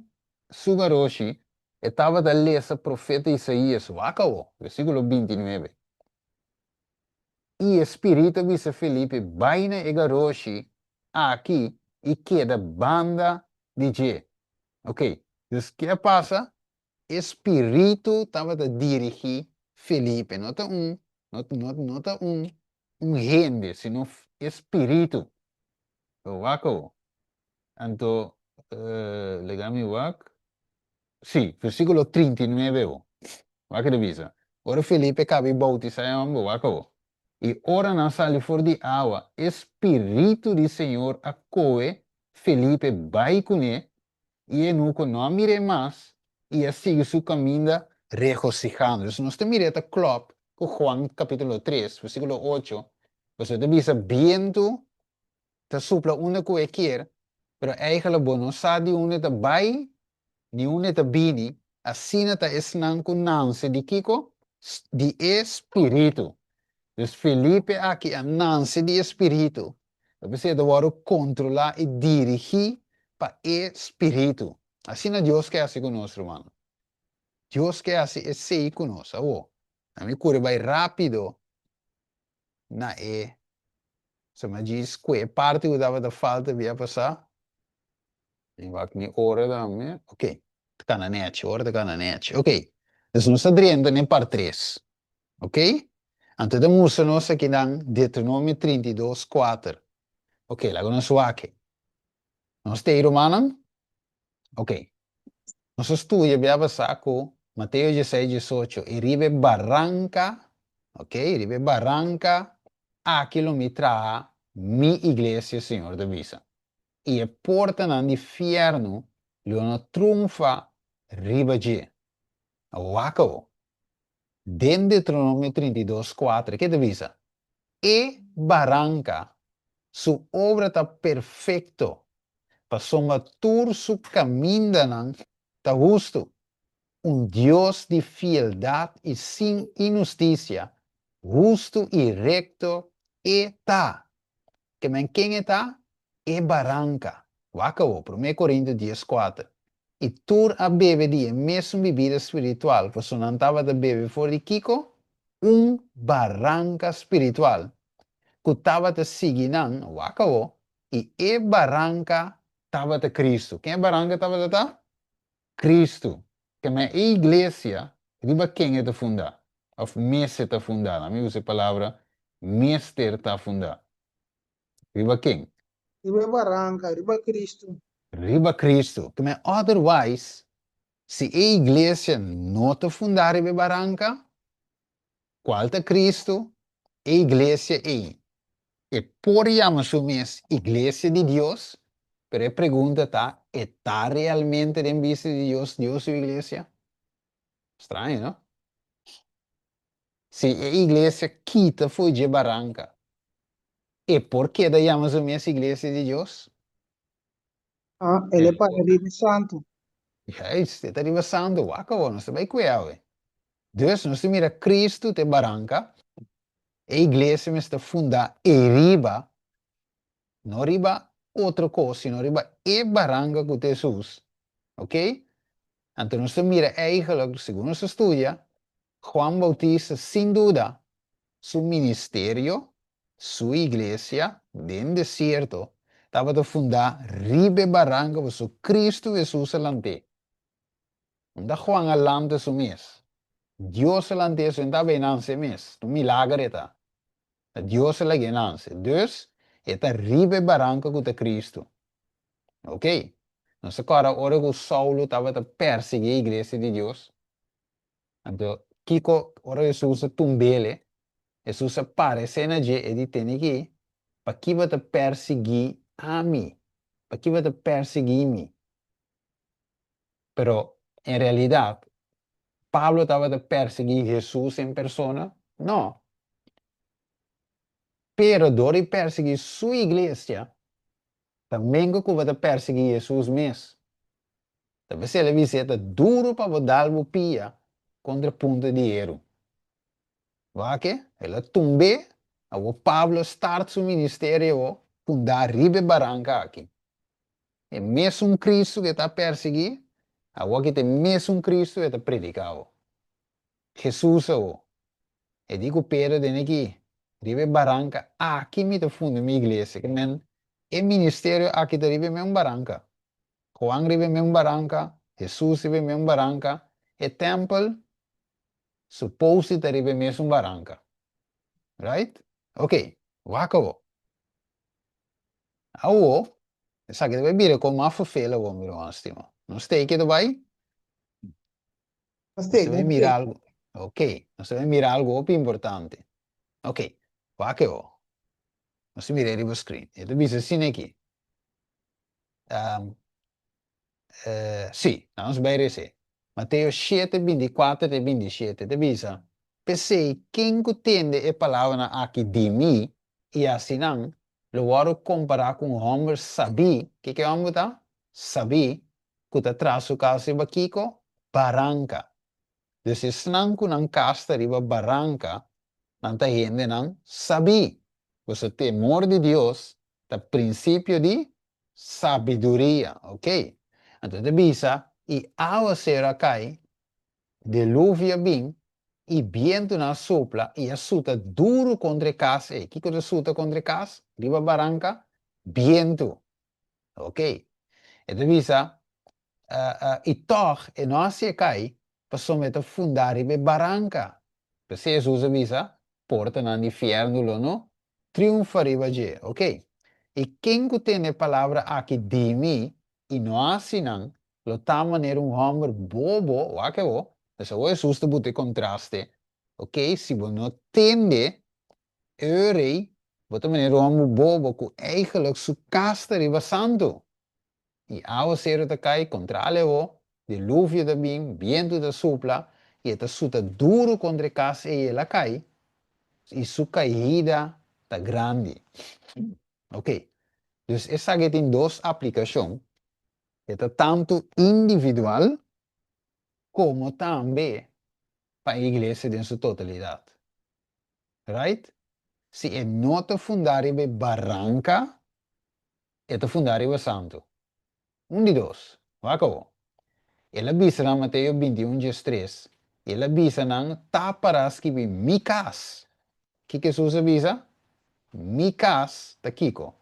su garoshi, e tabata lesa profeta Isaías, wak awó, versíkulo 29. I e Spiritu a bisa Felipe, Bai na e garoshi aki i keda banda di dje. Ok, dus ke a pasa? E Spiritu tabata dirigí Felipe, no ta un, no, no, no ta un, un hende, sino e Spiritu. Wak awor. Anto, lega mi wak. Sí, versíkulo 39 awor. Wak ke ta bisa. Ora Felipe kaba i boutisá e hòmber, wak awor. I ora nan sali for di awa, e Spiritu di Señor a kohe Felipe bai kuné, i eunuko no a mir'é mas i a sigui su kaminda regosihando. Dus nos ta mira e ta klòp ku Juan kapítulo 3, versíkulo 8, pasobra e ta bisa bientu ta supla unda ku e kier, pero eigentlik bo no sa di unda e ta bai ni unda e ta bini, asina ta esnan ku nanse di kiko? Di e Spiritu. Dus Felipe aki a nanse di e Spiritu, ta p'esei e ta wòrdu kontrolá i dirigí pa e Spiritu. Asina Dios ke hasi ku nos, rumannan. Dios ke hasi esei ku nos. Awor, ami kuri bai rápido na e sama djis ku e parti ku tabata falta bia pasá. Mi wak mi ora tambe. Ok, ta kana nechi, ora ta kana nechi. Ok, dus nos ta drenta na e part tres. Ok, anto e ta mustra nos akinan Deuteronomio 32, kuater. Ok, laga nos wak e. Nos ta ei rumannan? Ok. Nos a studia bia pasá ku Mateo 16, 18, i riba e baranka, ok, riba e baranka aki lo mi traha mi iglesia, Señor ta bisa, i e portanan di fièrnu lo no trunfa riba dje. Wak awor. Den Deuteronomio 32, 4, ke ta bisa? E baranka su obra ta perfekto, pasobra tur su kamindanan ta hustu. Un Dios di fieldat i sin inhustisia, hustu i rekto E ta. Ke men ken E ta? E baranka. Wak awor, Promé Korintio 14. I tur a bebe di e mesun bibida spiritual, pasobra nan tabata bebe for di kiko? Un baranka spiritual ku tabata sigui nan, wak awor, i e baranka tabata Kristu. Ken e baranka tabata ta? Kristu. Keme e iglesia riba ken e ta fundá? Òf mester ta fundá? Laat mi usa e palabra mester ta fundá. Riba ken? Riba e baranka, riba Kristu. Riba Kristu. Keme otherwise, si e iglesia no ta fundá riba e baranka, kual ta Kristu, e iglesia ei e por yama su mes Iglesia di Dios, pero e pregunta ta, e ta realmente den bista di Dios, Dios su iglesia? Straño, no? Si e iglesia kita fo'i dje baranka, e por keda yama su mes Iglesia di Dios? Ah, el e para riba santu. Juist, e ta riba santu. Wak awor, nos ta bai kue awe. Dus nos ta mira Cristo ta e baranka, e iglesia mester fundá ei riba, no riba otro kos, sino riba e baranka ku ta Hesus. Ok? Anto nos ta mira eigenlijk, segun nos ta studia, Juan Bautista sin duda su ministerio, su iglesia den desierto tabata fundá riba e baranka pasobra Cristo Hesus a lant'é. Unda Juan a lanta su mes? Dios a lant'é su, e no tabata e nanse mes. Ta un milager e ta. Ta Dios a lag'é nanse. Dus, e ta riba e baranka ku ta Cristo. Ok. Nos ta kòrda ora ku Saulo tabata persiguí e iglesia di Dios? Anto, kiko ora Hesus a tumb'el, Hesus a paresé na dje, e di, Tene aki, paki bo ta persiguí ami? Paki bo ta persiguí mi? Pero, en realidat, Pablo tabata persiguí Hesus en persona? No. Pero dor di persiguí su iglesia, ta mengu ku bo ta persiguí Hesus mes. Ta p'esei el a bisa, E ta duru pa bo dal bo pia kontra punta di heru. Wak, el a tumb'é, awor Pablo a start su ministerio fundá riba e baranka aki. E mesun Cristo ku e ta persiguí, awor aki ta e mesun Cristo e ta prediká awor. Hesus awor. E di ku Pedro den aki, Riba e baranka aki mi ta funda mi iglesia. Ke men, e ministerio aki ta riba e mesun baranka. Juan riba e mesun baranka, Hesus riba e mesun baranka, e tèmpel supposedly ta riba e mesun baranka. Right? Ok, wak awor. Awor, esaki ta bai bira kon mas ferfeel awor, mi ruman stima. Nos stay ke ta bai? Nos Nos stay, ta bai nos mira stay. algu. Ok, nos ta bai mira algu hopi importante. Ok, wak awor. Nos ta mira riba screen. E ta bisa asina aki. Um, eh, sí, na nos bai rese. Mateo 7, 24 te 27 ta bisa, P'esei, ken ku tende e palabranan aki di mi i hasi nan, lo wòrdu kompará ku un hòmber sabí, kiko e hòmber ta? Sabí, ku ta traha su kas riba kiko? Baranka. Dus esnan ku nan kas ta riba baranka, nan ta hendenan sabí. Boso temor di Dios ta prinsipio di sabiduria. Ok. Anto e ta bisa, I awaseru a kai, deluvio a bin, i bientunan a supla i a suta duru kontra e kas ei. Kiko ta suta kontra e kas? Riba baranka? Bientu. Ok. E ta bisa, I tòg e no hasi e kai, pasobra e ta fundá riba e baranka. P'esei Hesus a bisa, Portanan di fièrnu lo no triunfa riba dje. Ok. I ken ku tende e palabra aki di mi i no hasi nan, lo ta manera un hòmber bobo, wak awor, pues awor Hesus ta buta e kontraste, ok, si bo no tende e rei, bo ta manera un hòmber bobo ku eigenlijk su kas ta riba santu. I awaseru ta kai kontrali awor, diluvio ta bin, bientu ta supla, i e ta suta duru kontra e kas ei el a kai, i su kaida ta grandi. Ok, dus esaki tin dos aplikashon, e ta tantu individual komo tambe pa e iglesia den su totalidat. Right? Si e no ta fundá riba e baranka, e ta fundá riba santu. Un di dos. Wak awor. El a bisa nan Mateo 21 13, el a bisa nan ta para skibi mi kas. Kiko Hesus a bisa? Mi kas ta kiko?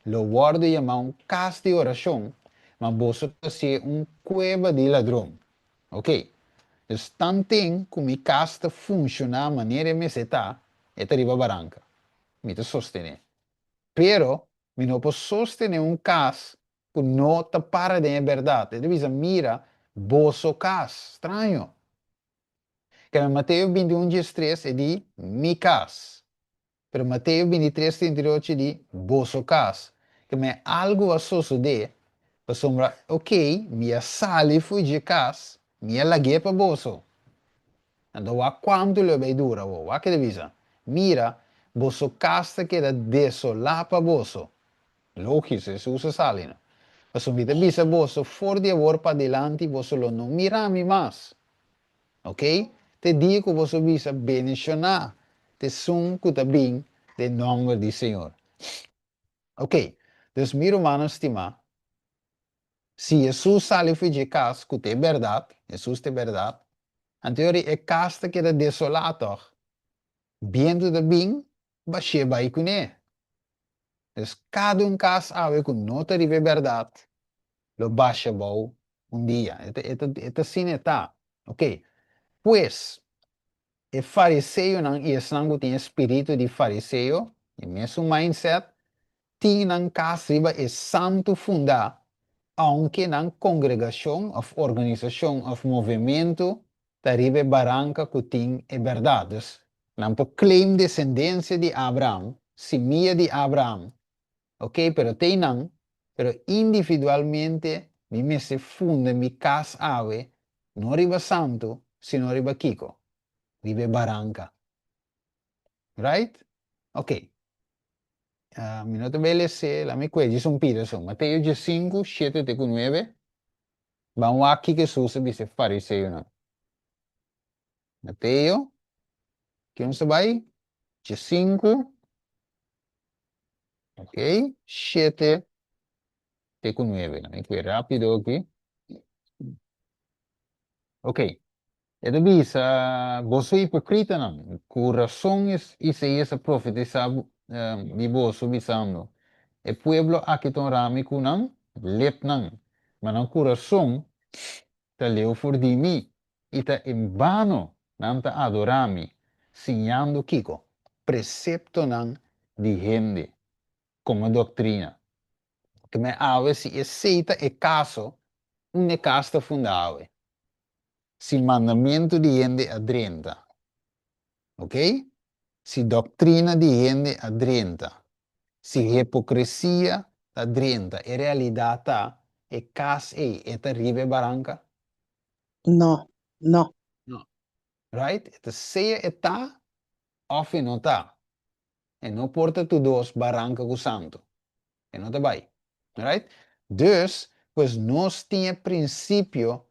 Lo wòrdu yamá un kas di orashon, ma boso ta hasié un kueba di ladron. Oke. Dus tanten ku mi kas ta funshoná manera e mester ta, e ta riba baranka. Mi ta sostené. Pero mi no por sostené un kas ku no ta para den e bèrdat. E ta bisa, Mira, boso kas. Straño. Kende Mateo 21 13 e di, Mi kas. Pero Mateo 23 38 e di, Boso kas. Kende algu a sosodé, pasobra, okey, mi a sali for dje kas, mi a lag'é pa boso. Anto wak kuantu lo e bai dura awor. Wak e ta bisa, Mira, boso kas ta keda desolá pa boso. Lógis, Hesus a sali no. Pasobra mi ta bisa boso, for di awor padilanti boso lo no mira mi mas. Ok? Te dia ku boso bisa, Bendishoná t'esun ku ta bin den nòmber di Señor. Ok, dus mi rumannan stimá, si Hesus sali for dje kas ku ta e bèrdat, Hesus ta e bèrdat, anto yori e kas ta keda desolá tòg? Bientu ta bin, bash'é bai kuné. Dus kada un kas awe ku no ta riba e bèrdat lo basha abou un dia. E ta, e ta, e ta asina e ta. Ok. Pues, e fariseonan i esnan ku tin e spiritu di fariseo, e mesun mindset, tin nan kas riba e santu fundá, ounke nan kongregashon òf organisashon òf movementu ta riba e baranka ku tin e bèrdat. Dus, nan por claim desendensia di Abraham, simia di Abraham, ok, pero t'ei nan, pero individualmente mi mester funda mi kas awe, no riba santu, sino riba kiko? Riba e baranka. Right? Ok. Mi no ta bay les'é, laat mi kue djis un pida so. Mateo 15, 7 te ku 9. Ban wak kiko Hesus a bisa e fariseonan. Mateo, ken nos ta bai? 15, ok, 7 te ku 9. Laat mi kue rapido aki. Ok, e ta bisa, Boso hipokritanan, ku rason Isaías a profetisá di boso, bisando, E pueblo aki ta honra mi ku nan lepnan, ma nan kurason ta leu for di mi, i ta en bano nan ta adorá mi, siñando kiko? Preseptonan di hende komo doktrina. Keme awe si esei ta e kaso, unda e kas ta funda awe? Si mandamentu di hende a drenta. Ok? Si doktrina di hende a drenta. Si hipokresia ta drenta, e realidat ta e kas ei e ta riba e baranka? No, no. No. Right? E ta sea e ta òf e no ta. E no por ta tur dos baranka ku santu. E no ta bai. Right? Dus, pues nos tin e prinsipio,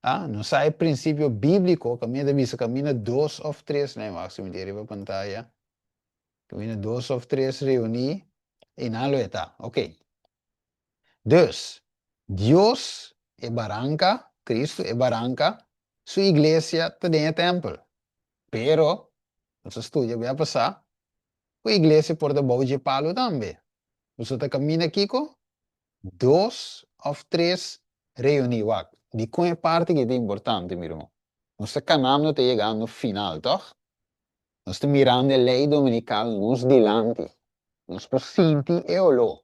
ah, nos sa e prinsipio bíbliko, kaminda ta bisa kaminda dos òf tres, nee, wak si mi tin riba pantaya, kaminda dos òf tres reuní, einan lo e ta. Ok. Dus, Dios, e baranka, Kristu, e baranka, su iglesia ta den e tèmpel. Pero, nos a studia bia pasá, ku iglesia por ta bou dje palu tambe. Boso ta kaminda kiko? Dos òf tres reuní. Wak, dikon e parti aki ta importante, mi ruman? Nos ta kanando ta yegando final, tòg? Nos ta mirando e lei dominikal nos dilanti. Nos por sinti e oló.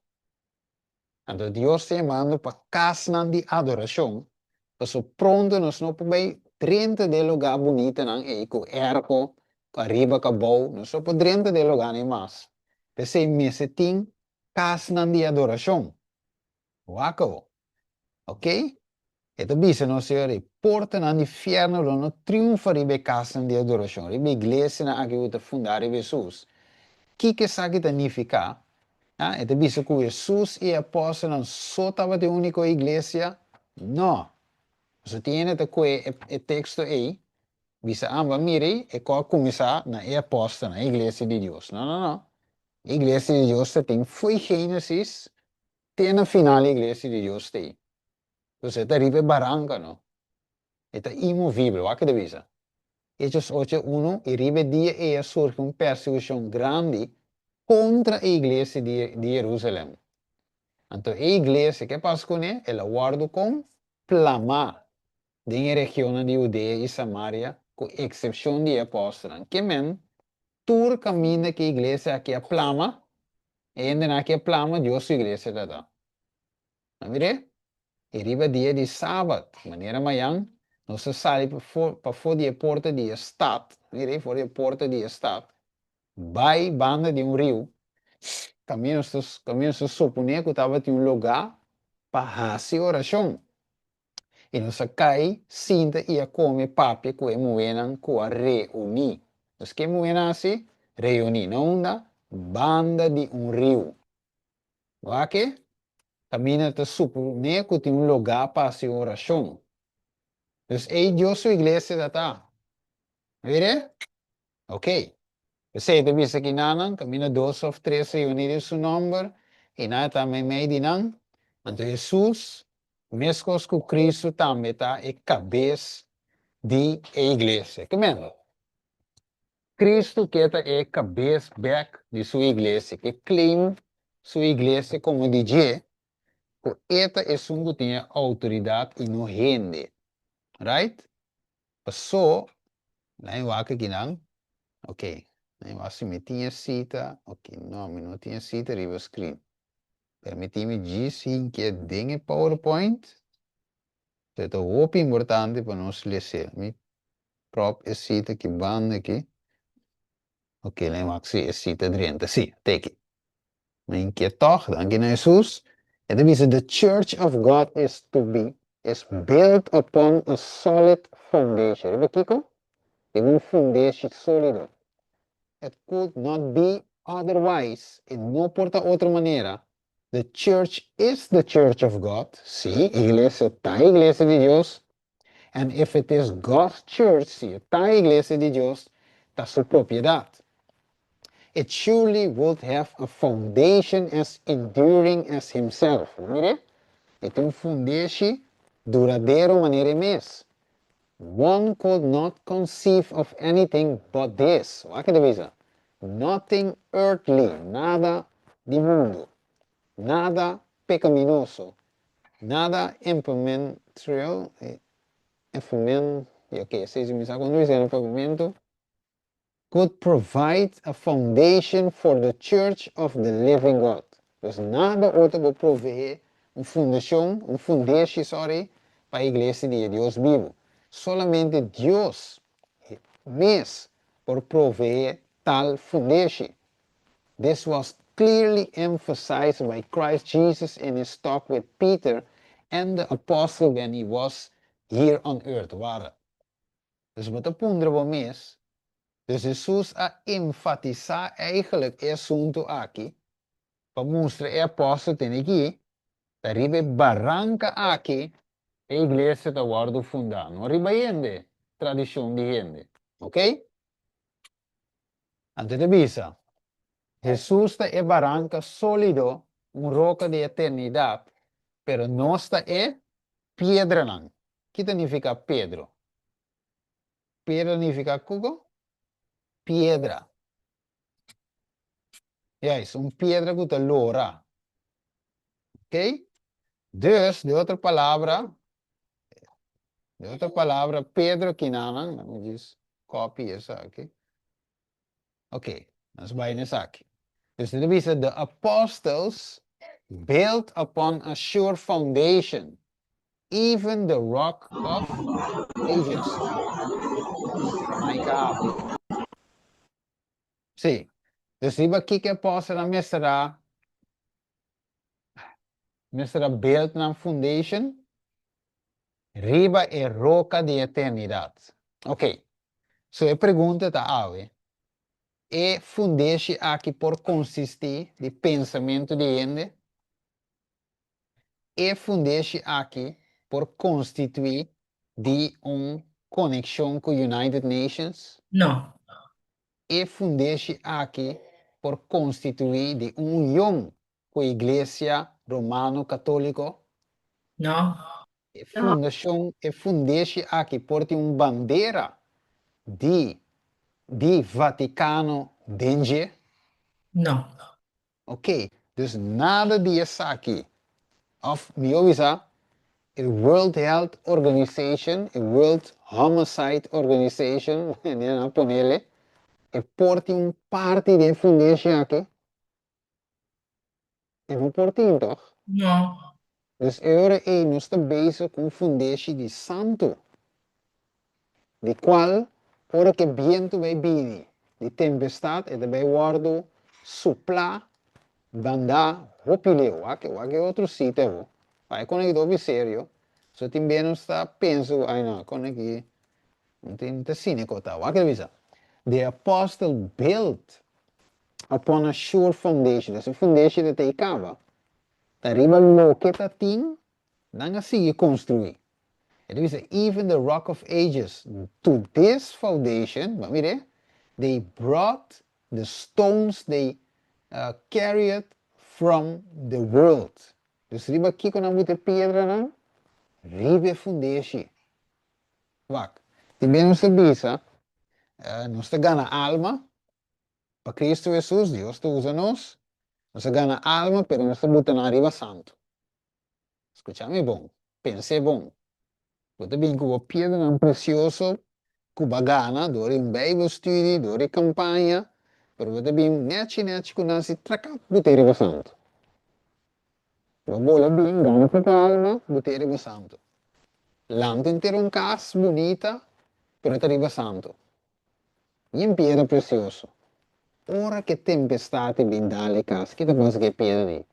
Anto Dios ta yamando pa kasnan di adorashon, pasobra pronto nos no por bai drenta den e lugá bunitanan ei ku erko, ku ariba ku abou, nos no por drenta den e lugánan ei mas. P'esei mester tin kasnan di adorashon. Wak awo. Ok? E ta bisa nos Señor ei, portanan di fièrnu lo no triunfa riba e kasnan di adorashon, riba e iglesianan aki ku ta fundá riba Hesus. Kiko esaki ta nifiká? Ah, e ta bisa ku Hesus i e apòstelnan so tabata e úniko iglesia? Nò. Pasobra tin hende ta kue e teksto ei, bisa, Ah, bo a mira ei, e kò a kuminsá na e apòstelnan, e iglesia di Dios. No, no, no. E iglesia di Dios ta tin fo'i Génesis te na final e iglesia di Dios ta ei. Dus e ta riba e baranka no. E ta imovible. Wak ke ta bisa. Hechos ocho unu, I riba e dia ei a surgi un persekushon grandi kontra e iglesia di di Jerusalèm. Anto e iglesia, ke pasa kuné? El a wòrdu kon? Plamá den e regionnan di Hudea i Samaria, ku eksepshon di e apòstelnan. Ke men, tur kaminda ku e iglesia aki a plama, e hendenan aki a plama, Dios su iglesia ta ta. Nan mir'é? I riba dia di sabat, manera mayan, nos ta sali pafó di e porta di e stat, mir'é, for di e porta di e stat, bai banda di un riu, kaminda nos ta, kaminda nos ta suponé ku tabatin un lugá pa hasi orashon. I nos a kai sinta i a kome papia ku e muhénan ku a reuní. Nos ke muhénan hasi? Reuní. Na unda? Banda di un riu. Wak e kaminda ta suponé ku tin un lugá pa hasi orashon. Dus ei Dios su iglesia ta ta. Mira? Ok. P'esei ta bisa ki nannan kaminda dos òf tres reuní den su nòmber, i nan ta meimei di nan. Anto Hesus, meskos ku Kristu tambe ta e kabes di e iglesia. Ke men? Kristu ke ta e kabes bèk di su iglesia, ke claim su iglesia komo di dje, ku e ta esun ku tin e outoridat i no hende. Right? Paso, nan e wak akinan, ok, nan e wak si mi tin e sita, ok, no, mi no tin e sita riba screen. Permití mi djis hinkia den e PowerPoint. E ta hopi importante pa nos les'é. Mi prop e sita ki banda aki. Ok, nan e wak si e sita drenta. Si, teki. Mi hinkia tòg, danki na Hesus. E ta bisa, The church of God is to be is built upon a solid foundation. Riba kiko? Riba un fundeshi sólido. It could not be otherwise, e no por ta otro manera. The church is the church of God, sí, iglesia ta e iglesia di Dios, and if it is God's church, si e ta e iglesia di Dios, ta su propiedat. It surely would have a foundation as enduring as himself. Bo mira? E tin un fundeshi duradero manera e mes. One could not conceive of anything but this. Wak e ta bisa? Nothing earthly, nada di mundu, nada pecaminoso, nada impermantrial, imperman, ok, esei si mi sa kon ta bisa na papiamentu, could provide a foundation for the church of the living God. Dus nada otro por proveé un fundacion, un fundeshi, sorry, pa e iglesia di e Dios bibu. Solamente Dios mes por proveé tal fundeshi. This was clearly emphasized by Christ Jesus in his talk with Peter and the apostle when he was here on earth. Wara. Dus bo ta puntra bo mes, dus Hesus a enfatisá eigenlijk e asuntu aki pa mustra e apòstel tene ki ta riba e baranka aki e iglesia ta wòrdu fundá, no riba hende, tradishon di hende. Ok? Anto e ta bisa, Hesus ta e baranka sólido, un roka di eternidat, pero nos ta e piedranan. Ki ta nifiká Pedro? Pedro nifiká kuko? Piedra. Juist, un piedra ku ta lora. Ok? Dus, di otro palabra, di otro palabra, Pedro kinanan, let me just copy esaki. Ok, nos bai na esaki. Dus e ta bisa, the apostles built upon a sure foundation, even the rock of ages. Mike a habri. Sí. Dus riba kiko e apòstelnan mester a mester a build nan foundation? Riba e roka di eternidat. Ok. So e pregunta ta awe, e fundeshi aki por konsistí di pensamentu di hende? E fundeshi aki por konstituí di un konekshon ku United Nations? No. E fundeshi aki por konstituí di un union ku Iglesia Romano Katóliko? No. E fundashon, e fundeshi aki por tin un bandera di di Vaticano den dje? No. Ok, dus nada di esaki. Of mihó bisa, e World Health Organization, e World Homicide Organization, manera nan a ponele, e por tin un parti den e fundeshi aki? E no por tin, tòg? No. Dus e ora ei nos ta bezig ku un fundeshi di santu, di kual ora ku e bientu bai bini di tempestat e ta bai wòrdu suplá bandá hopi leu. Wak wak e otro sita bo. Pa e kona aki ta hopi serio, so tin bes nos ta pensa ku ai no, e kona aki no tin no ta asina e kos ta. Wak e ta bisa, The apostle built upon a sure foundation, dus e fundeshi ta ta ei kaba. Ta riba loke ta tin, nan a sigui konstruí. E ta bisa, Even the Rock of Ages, to this foundation, bo a mir'é, they brought the stones they carried from the world. Dus riba kiko nan buta e piedranan? Riba e fundeshi. Wak, tin bes nos ta bisa, nos ta gana alma, Pa Cristo Hesus, Dios ta usa nos, nos a gana alma pero nos ta buta nan riba santu. Scucha mi bon, pens'é bon. Bo ta bin cu bo piedranan precioso cu bo a gana door di un bijbelstudie, door di campaña, pero bo ta bin nechi nechi cu nan si traca but'é riba santu. Bo bola bin gana poco alma, but'é riba santu. Lanta henter un cas bunita, pero ta riba santu. Yen piedra presioso. Ora ku e tempestat e bin dal e kas, ki ta pasa ku e piedra ei?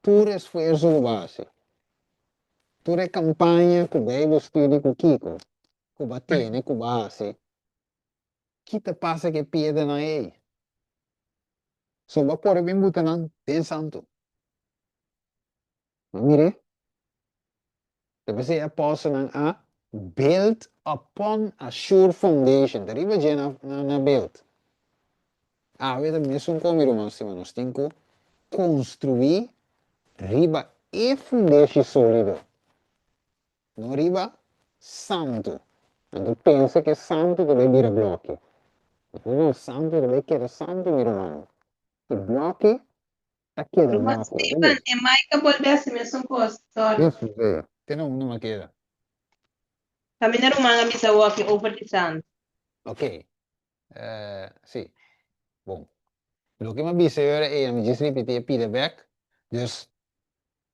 Tur esfuerso ku bo hasi, tur e kampaña ku Bijbel study ku kiko ku bo a tene ku bo a hasi, ki ta pasa ku e piedranan ei? So bo a kore bin buta nan den santu. Bo mir'é? Ta p'esei e apòstelnan a build upon a sure foundation, ta riba dje nan a build. Awe ta mesun kon, mi ruman stima, nos tin ku konstruí riba e fundeshi sólido, no riba santu. Anto pensa ku e santu ta bai bira blòki. No, no, santu ta bai keda santu, mi rumannan. E blòki Ta keda Ruman mako. Steven, e Mike a bolbe hasi mesun kos. Sorry. Yes, Hosea. Te na unda m'a keda? Kaminda ruman a bisa woki over di santu. Ok. Si. Bon. Loke m'a bisa e ora ei, mi djis ripiti e pida bek. Dus,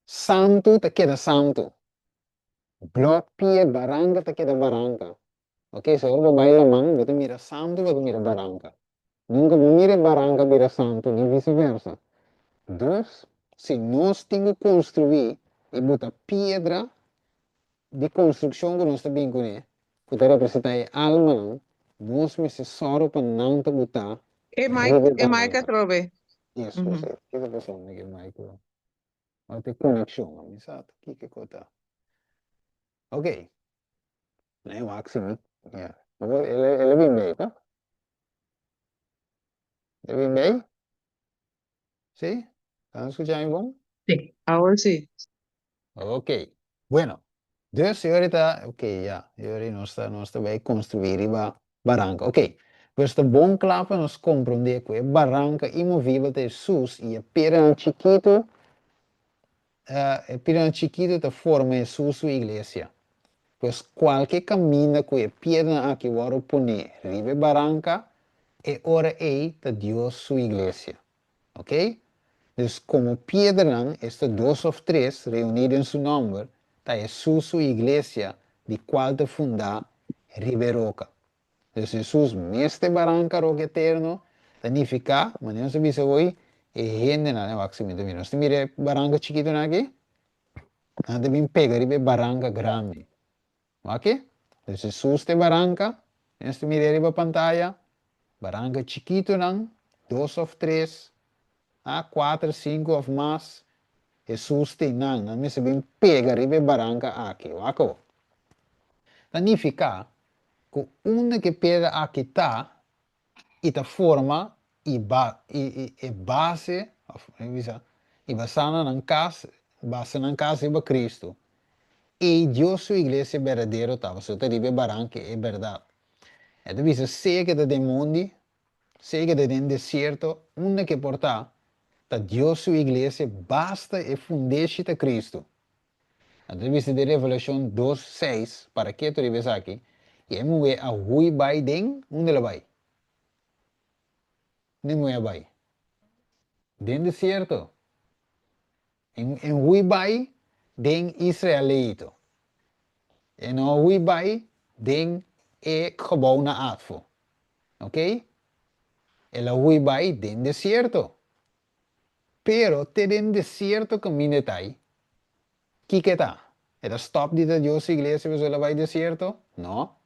santu ta keda santu. Blok, pia, baranka ta keda baranka. Ok, so ora bo bai laman, bo ta mira santu, bo ta mira baranka. Nunka bo mira e baranka bira santu, ni vise versa. Dus, si nos tin ku konstruí i buta piedra di konstrukshon ku nos ta bin kuné, ku ta representá e almanan, nos mester sòru pa nan ta butá E riba Mike, e e Mike baranka. atrobe. Yes, José. Kiko ta pasando ku e Mike? Ora ta e konekshon, mi sa ta kiko ku ta. Ok. Nee, wak si mi. Ja. El, el a bin bij, toch? El a bin bij? Sí? Están escuchando bon? Sí, ahora sí. Ok. Bueno, dus ahorita, ok, ja, ahorita nos ta, nos ta bij construir riba baranca. Ok. Pues ta bon kla pa nos comprende ku e baranca imovible ta Hesus i e piedra chikitu E piedranan chikitu ta forma Hesus su iglesia. Pues kualke kaminda ku e piedranan aki wòrdu poné riba e baranka, e ora ei ta Dios su iglesia. Ok? Dus komo piedranan, esta dos òf tres, reuní den su nòmber, ta Hesus su iglesia di kual ta fundá riba e roka. Dus Hesus mes ta e baranka roka eterno, ta nifiká, manera nos a bisa hoy, e hendenan, e wak si mi ta mira, nos ta mira e baranka chikitonan aki, nan ta bin pega riba e baranka grandi. Wak e? Dus Hesus ta e baranka, nos ta mira riba pantaya, baranka chikitonan, dos òf tres, a kuater, sinku òf mas, Hesus tin nan, nan mester bin pega riba e baranka aki. Wak awo. Ta nifiká ku unda ku e piedra aki ta i ta forma i ba i i e base òf mi bisa i basá na nan kas basa nan kas riba Kristu. Ei Dios su iglesia berdadero ta, pasobra ta riba e baranka e bèrdat. E ta bisa sea ke ta den mondi, sea ke ta den desierto, unda ke por ta, ta Dios su iglesia basta e fundeshi ta Cristo. Nan ta bisa den Revelashon dos, seis, para ketu riba esaki, I e muhé a hui bai den, unda el a bai? Unda e muhé a bai? Den desierto. E hui bai den Israelito. E no a hui bai den e gebou na Atfo. Ok? El a hui bai den desierto. Pero te den desierto kaminda e ta ei, kiko e ta? E ta stòp di ta Dios su iglesia pasobra el a bai desierto? No.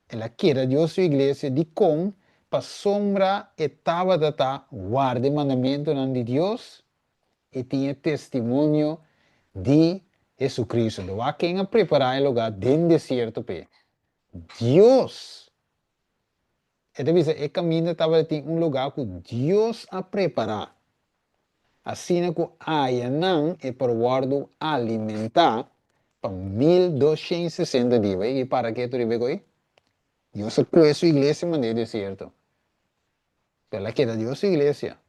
El a keda Dios su iglesia. Dikon? Pasobra e tabata ta warda e mandamentunan di Dios i tin e testimonio di Jesucristo. Lo wak ken a prepará e lugá den desierto p'e? Dios! E ta bisa e kaminda tabata tin un lugá ku Dios a prepará, asina ku ayanan e por wòrdu alimentá pa 1260 dia. Bai i para ketu riba e koi? Dios a kue su iglesia mand'é desierto. Pero el a keda Dios su iglesia.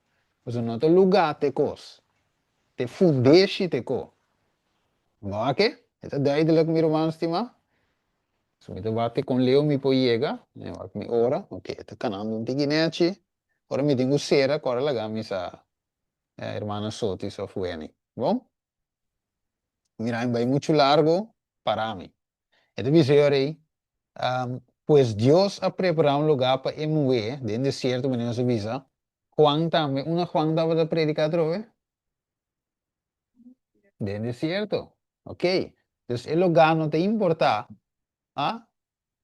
Pasobra no ta lugá t'e kos, t'e fundeshi t'e ko. Bo a ke? E ta duidelijk mi ruman stimá? So mi ta wak kon leu mi por yega, mi wak mi ora, ok, e ta kanando un tiki nechi, ora mi tin ku sera kòrda laga mi sa hermana Sotis òf Wenny, bon? Mira mi bai muchu largu, para mi. E ta bisa e ora ei, Pues Dios a prepará un lugá pa e muhé den desierto, manera nos a bisa, Juan tambe, unda Juan tabata prediká atrobe? Den desierto. Ok. Dus e lugá no ta importá, ah,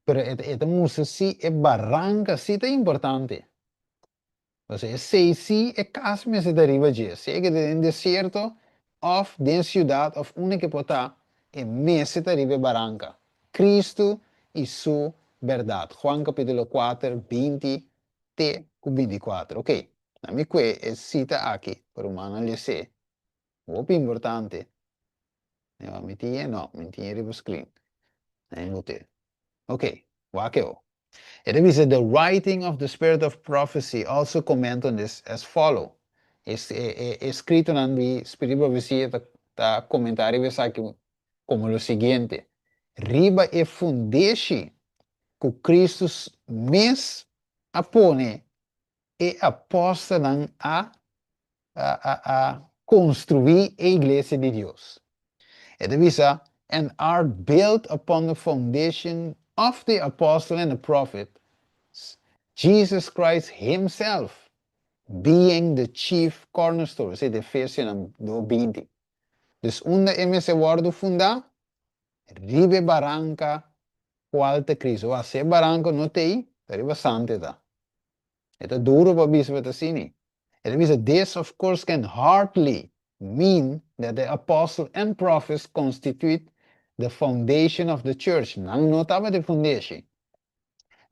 pero e ta, e ta mustra si e baranka si ta importante. Pasobra esei si e kas mester ta riba dje, sea ke ta den desierto òf den siudat òf unda ke por ta, e mester ta riba e baranka. Kristu i su bèrdat. Juan kapítulo kuater, 20 te ku 24. Ok, na mi kue e sita aki pa rumannan les'é. Hopi importante. Neva mi tin e? No, mi tin e riba screen. Na e bote. Ok, wak e o. E ta bisa, The writing of the spirit of prophecy also comment on this as follow. E, e, e escritonan di spirit di profecia ta, ta comenta riba esaki como lo siguiente, Riba e fundeshi cu Cristo mes a pone e apòstelnan a a a konstruí e iglesia di Dios. E ta bisa, And are built upon the foundation of the apostle and the prophets, Jesus Christ himself being the chief cornerstone. Esei ta Efesionan dos 20. Dus unda e mester wòrdu fundá? Riba e baranka kual ta Cristo. Wak, si e baranka no t'ei, ta riba sante ta. E ta duro pa bisa pa ta asina. E ta bisa, This of course can hardly mean that the apostle and prophets constitute the foundation of the church. Nan no tabata e fundeshi.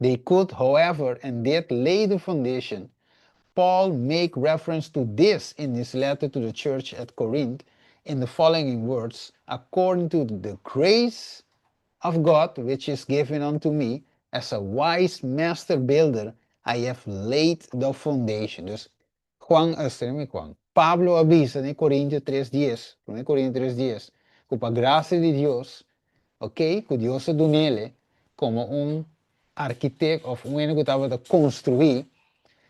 They could, however, and did lay the foundation. Paul make reference to this in his letter to the church at Corinth in the following words, According to the grace of God which is given unto me as a wise master builder, I have laid the foundation. Dus Juan, eh, Juan, Pablo a bisa den Corintio 3:10, 1 Corintio 3:10, ku pa grasia di Dios, ok, ku Dios a dunele komo un arkitekto òf un hende ku tabata konstruí,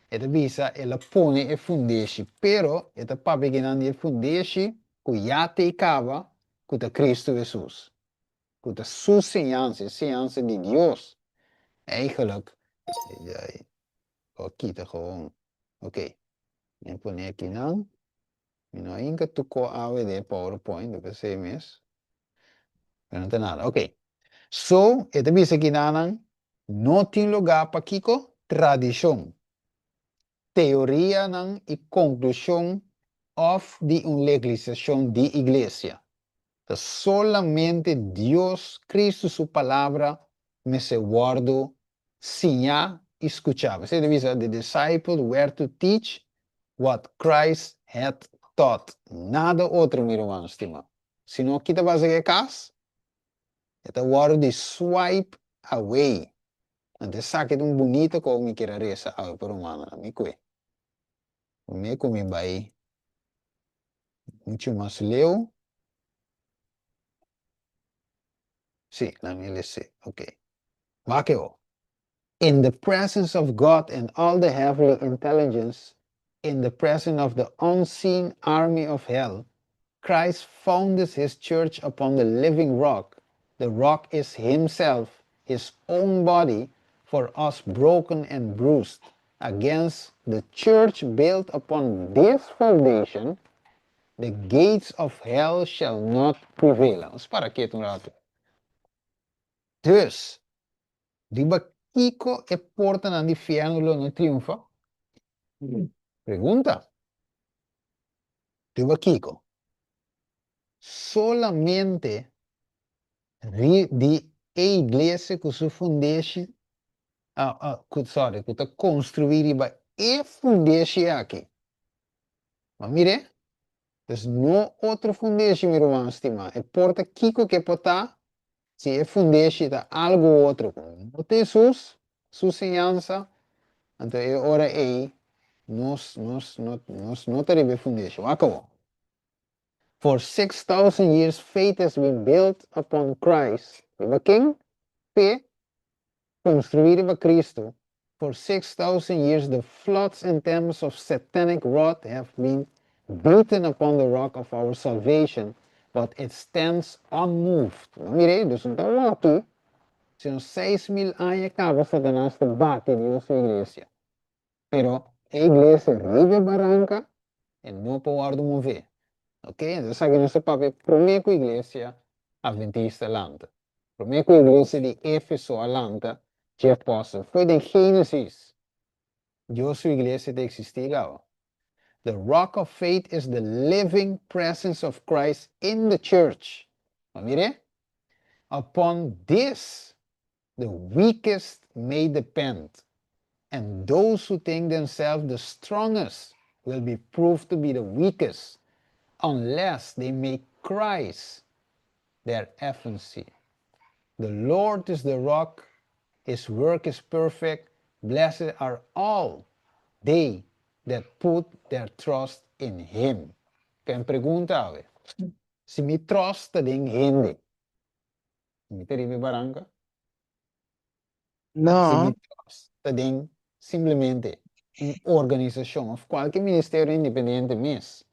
e ta bisa el a pone e fundeshi, pero e ta papia kinan di e fundeshi ku ya t'ei kaba, ku ta Kristu Hesus. Ku ta su siñansa, e siñansa di Dios. Eigenlijk, por kita gewoon. Ok, mi a pone akinan. Mi no a hinka tuko awe den e PowerPoint, ta p'esei mes. Pero no ta nada. Ok. So, e ta bisa kinanan, no tin lugá pa kiko? Tradishon, teorianan i konklushon òf di un leglisashon di iglesia. Ta solamente Dios, Cristo su Palabra mester wòrdu siñá i skuchá. P'esei ta bisa, The disciples were to teach what Christ had taught. Nada otro, mi ruman stimá. Si no kita basa ku e kas? E ta wòrdu di swipe away. Anto esaki ta un bunita kos mi kier a resa awe pa rumannan. Mi kue. Promé ku mi bai muchu mas leu. Sí, laat mi les'é. Ok. Wak e ho. In the presence of God and all the heavenly intelligence, in the presence of the unseen army of hell, Christ founded his church upon the living rock. The rock is himself, his own body, for us broken and bruised. Against the church built upon this foundation, the gates of hell shall not prevail. Nos para ketu un ratu. Dus, riba kiko e portanan di fièrnu lo no triunfa? Pregunta. Riba kiko? Solamente ri di e iglesia ku su fundeshi, ku sorry, ku ta konstruí riba e fundeshi aki. Ma mir'é, pues no otro fundeshi, mi ruman stimá. E por ta kiko ke por ta, si e fundeshi ta algu otro ku no ta Hesus, su siñansa, anto e ora ei nos nos no nos no ta riba e fundeshi. Wak awor. For 6,000 years faith has been built upon Christ. Riba ken? Fe konstruí riba Cristo. For 6,000 years the floods and tempests of satanic wrath have been beaten upon the rock of our salvation, but it stands unmoved. Bo mira ei, dus no ta wak sino 6,000 aña kaba Satanas ta bati Dios su iglesia. Pero e iglesia riba e baranka e no por wòrdu mové. Ok, entonces esaki nos ta papia promé ku iglesia adventista lanta. Promé ku iglesia di Efeso a lanta, dje apòstel. Foi den Génesis Dios su iglesia ta eksistí kaba. The rock of faith is the living presence of Christ in the church. Bo mir'é? Upon this the weakest may depend, and those who think themselves the strongest will be proved to be the weakest, unless they make Christ their effigy. The Lord is the rock, his work is perfect, blessed are all they that put their trust in him. Ken pregunta awe, si mi trust ta den hende, mi ta riba e baranka? Si No. mi trust ta den simplemente un organisashon òf kualke ministerio independiente mes,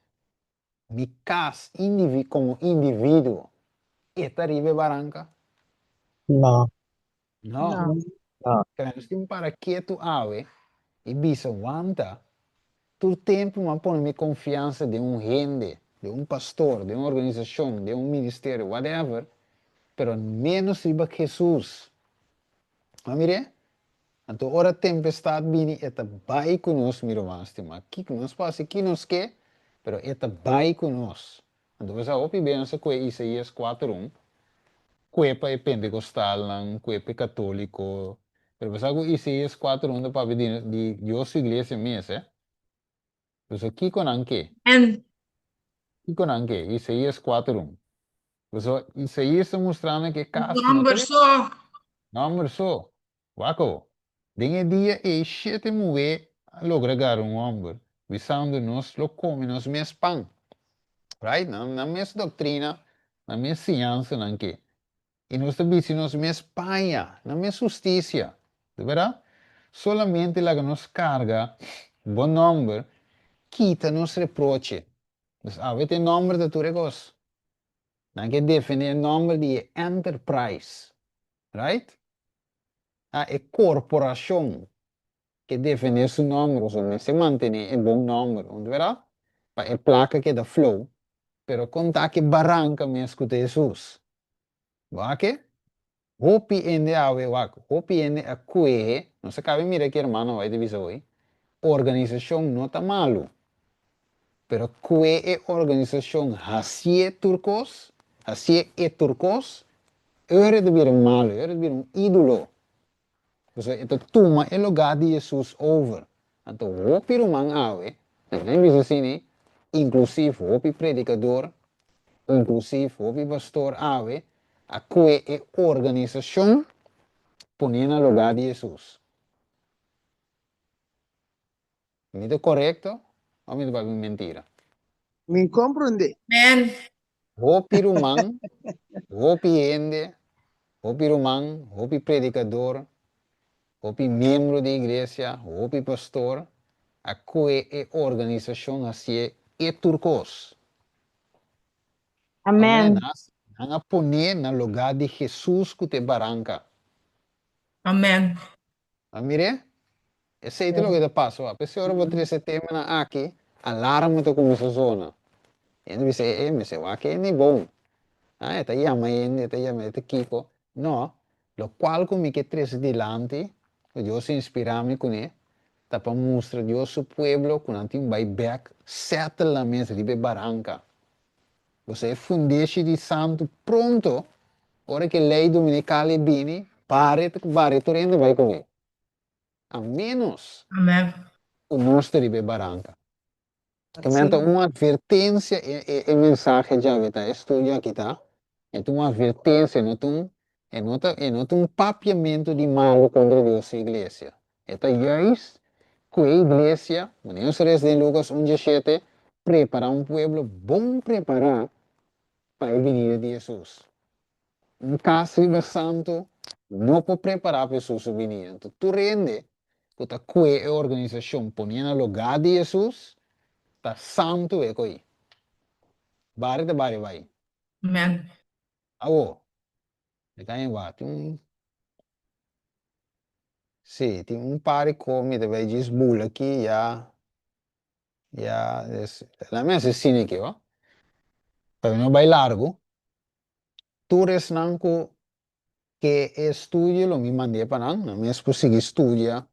mi kas indivi komo individuo e ta riba e baranka? No. No. No. No. Pero nos tin para ketu awe i bisa wanta, tur tempu mi a pone mi konfiansa den un hende, den un pastor, den un organisashon, den un ministerio, whatever, pero ménos riba Hesus. Bo a mir'é? Anto ora tempestat bini e ta bai ku nos, mi ruman stimá. Kiko nos por hasi, ki nos ke, pero e ta bai ku nos. Anto bo sa hopi be nos a kue Isaías kuater un, kue pa e pentekostalnan, kue pa e katoliko, pero bo sa ku Isaías kuater un ta papia di di Dios su iglesia mes, eh. Pasobra kiko nan ke? En. Kiko nan ke? Isaías kuater un. Pasobra Isaías ta mustra nan ku e kas no ta Nòmber so. Nòmber so. Wak awo. Den e dia ei shete muhé a logra gara un hòmber, bisando, Nos lo kome nos mes pan. Right? Nan, nan mes doktrina, nan mes siñansa nan ke. I nos ta bisti nos mes paña, nan mes hustisia. Di bèrdat? Solamente laga nos karga bo nòmber, kita nos reproche. Dus awe ta e nòmber ta tur e kos. Nan ke defendé e nòmber di e enterprise. Right? A e korporashon ke defendé su nòmber, osea mester mantené e bon nòmber, un bèrdat? Pa e plaka keda flow. Pero kon ta ke baranka mes ku ta Hesus? Wak e? Hopi hende awe wak, hopi hende a kuehe, nos a kabe mira ki hermano bai ta bisa hoy, organisashon no ta malu, pero kue e organisashon hasié tur kos, hasié e tur kos, ora e ta bira malu, ora e ta bira un ídolo. Pasobra e ta tuma e lugá di Hesus over. Anto hopi ruman awe, nan a bisa asina, inklusiv hopi predikador, inklusiv hopi pastor awe, A kue e organisashon pon'é na lugá di Hesus. Mi ta korekto òf mi ta papia mentira? Mi komprondé. Amen. Hopi ruman, hopi hende, hopi ruman, hopi predikador, hopi miembro di iglesia, hopi pastor a kue e organisashon hasié e tur kos. Amen. Nan a pon'é na lugá di Hesus ku ta e baranka. Amen. A mir'é? Esei ta loke ta pasa wak. P'esei ora bo trese e temanan aki, alarma ta kuminsá zona. Hende bisa, e, e, mester wak e ni bon. Ah, e ta yama hende, e ta yama, e ta kiko. No, lokual ku mi ke trese dilanti, ku Dios a inspirá mi kuné, ta pa mustra Dios su pueblo ku nan tin bai bèk sètel nan mes riba e baranka. Bo sa e fundeshi di santu pronto, ora ku e lei dominikal e bini, bare ta bare tur hende bai kuné. A ménos Amen. ku nos ta riba e baranka. Ke men ta un advertensia e e e mensahe djawe ta, e studio aki ta, e ta un advertensia, no ta un e no ta e no ta un papiamentu di malu kontra Dios su iglesia. E ta juist ku e iglesia, manera nos a lesa den Lukas un dieshete, prepará un pueblo bon prepará pa e binida di Hesus. Un kas riba santu no por prepará pa Hesus su binida. Anto tur hende ku ta kue e organisashon ponié na lugá di Hesus ta santu e ko'i. Bari ta bari bai. Amen. Awo, mi ta haña wak tin un Sí, tin un par di ko mi ta bai djis bula aki ya ya es la mi hasi asina aki ho pa mi no bai largu. Tur esnan ku ke e estudio lo mi mand'é pa nan, nan mes por sigui studia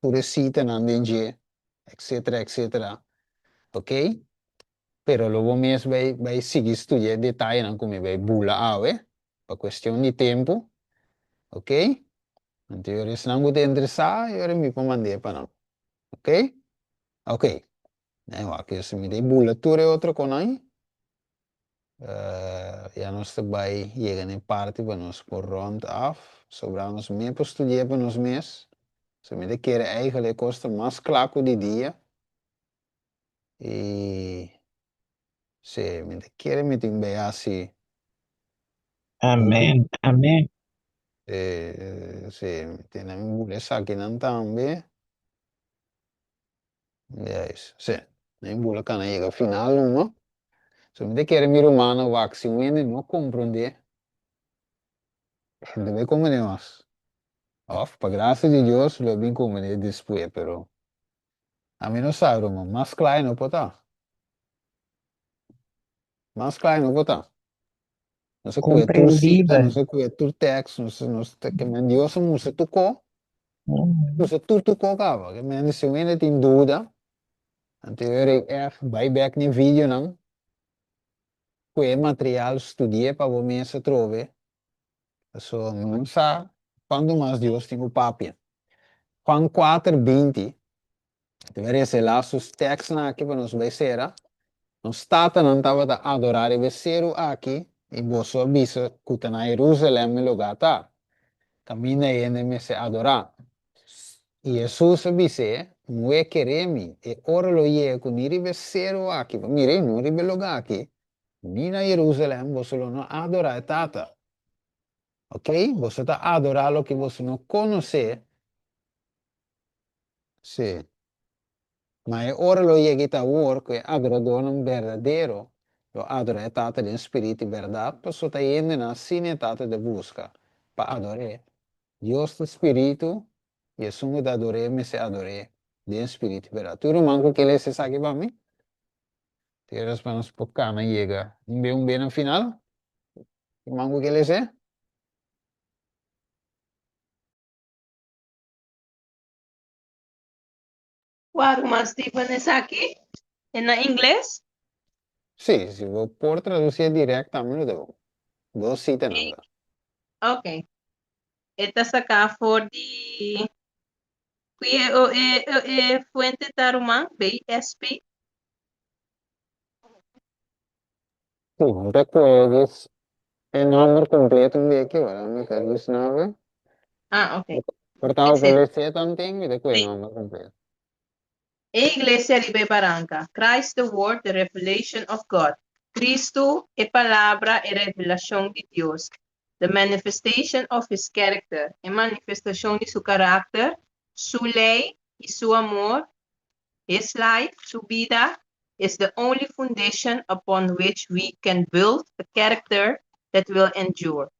tur e sitanan den dje etcetera etcetera ok. Pero lo bo mes bai bai sigui studia e detayenan ku mi bai bula awe pa kuestion di tempu ok. Anto yora esnan ku ta interesá yora mi por mand'é pa nan ok. Ok nan wak yo si mi ta bula tur e otro konan. Ya nos ta bai yega na e parti pa nos por rond af, sobra nos mes por studia pa nos mes. So mi ta kere eigenlijk e kos ta mas kla ku di dia. I si, mi ta kere mi tin bai hasi hopi. Amen, amen. Si, mi tin nan bula esakinan tambe. Juist, sí. Mi bula kana yega final numa. So mi ta kere mi rumannan wak si un hende no komprondé, e no bai komprondé mas. Òf, pa grasia di Dios, lo e bin komprondé despues, pero ami no sa ruman, mas kla e no por ta. Mas kla e no por ta. Nos a kuya tur sita, Comprendibel. nos a kuya tur tekst, nos nos ta ke men Dios a mustra tur ko, mustra tur tur ko kaba. Ke men si un hende tin duda, anto yo rei ègt bai bèk na e videonan, ku'e material, studi'é pa bo mes atrobe, pasobra mi no sa kuantu mas Dios tin ku papia. Juan kuater 20 Ta bai reselá su tèkstnan aki pa nos bai sera. Nos tatanan tabata adorá riba e seru aki i boso a bisa ku ta na Herúsalèm e lugá ta, kaminda e hende mester adorá. I Hesus a bis'é, Muhé, keré mi, e ora lo yega ku ni riba e seru aki, bo mira ei, no riba e lugá aki, ni na Herúsalèm boso lo no adorá e Tata. Oké, boso ta adorá loke boso no konosé. Sí. Ma e ora lo yega i ta awor ku e adoradónan berdadero lo adorá e Tata den spiritu i bèrdat, pasobra ta hendenan asina e Tata ta buska pa ador'é. Dios ta spiritu, i esun ku ta ador'é mester ador'é den spiritu i bèrdat. Tur ruman ku ke lesa esaki pa mi? Tieras pa nos por kana yega un be un be na final. Ruman ku ke les'é? Kua ruman Steven esaki? E na ingles? Sí, si bo por traducié direct tambe lo ta bon. Dos citanan ta. Ok. E ta saká for di Kui e o e e fuente ta ruman? BSP? Sí, mi ta acuerdo. E nomber completo un beki ora mi ta Rusnave. Ah, ok. Por tabo Excelente. por lese tanten mi ta ku e nomber completo. E Iglesia riba e baranka. Christ the Word, the Revelation of God. Cristo, e Palabra, e revelashon di Dios. The manifestation of His character, e manifestashon di Su karakter, Su lei i Su amor, His life, Su bida, is the only foundation upon which we can build a character that will endure.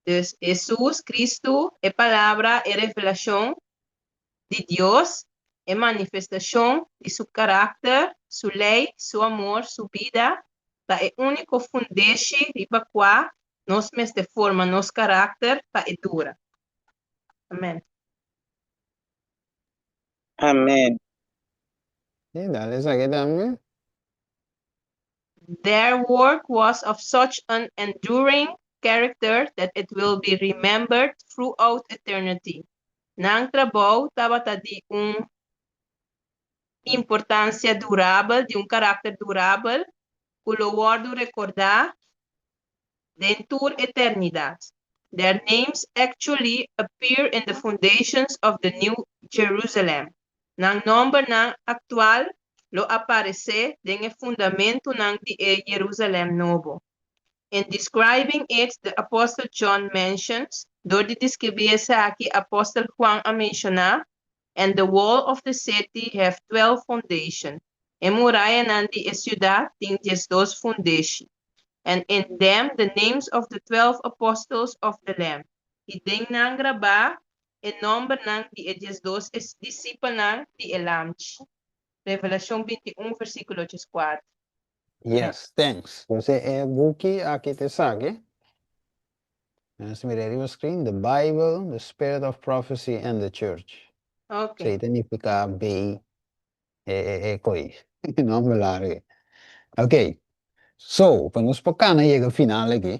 Dus Hesus, Cristo, e Palabra, e revelashon di Dios, e manifestashon di Su karakter, Su lei, Su amor, Su bida, ta e úniko fundeshi riba kua nos mester forma nos karakter pa e dura. Amen. Amen. Sí, dale esaki tambe. Their work was of such an enduring character that it will be remembered throughout eternity. Nan trabou tabata di un importancia durabel, di un karakter durabel, ku lo wòrdu rekordá den tur eternidad. Their names actually appear in the foundations of the New Jerusalem. Nan nòmbernan aktual lo aparesé den e fundamentunan di e Jerusalèm Nobo. In describing it, the Apostle John mentions, Dor di deskribí esaki, Apòstel Juan a menshoná, And the wall of the city have 12 foundation, E murayanan di e siudat tin 12 fundeshi, and in them the names of the 12 apostles of the Lamb, i den nan grabá e nòmbernan di e 12 disipelnan di e Lamchi. Revelashon 21 versíkulo 14. Yes, thanks. Entonces e buki aki ta esaki. Nos mira riba screen, The Bible, the Spirit of Prophecy and the Church. Ok. Esei ta nifiká B e e e koi. Nomber largu ei. Ok. So, pa nos por kana yega final aki,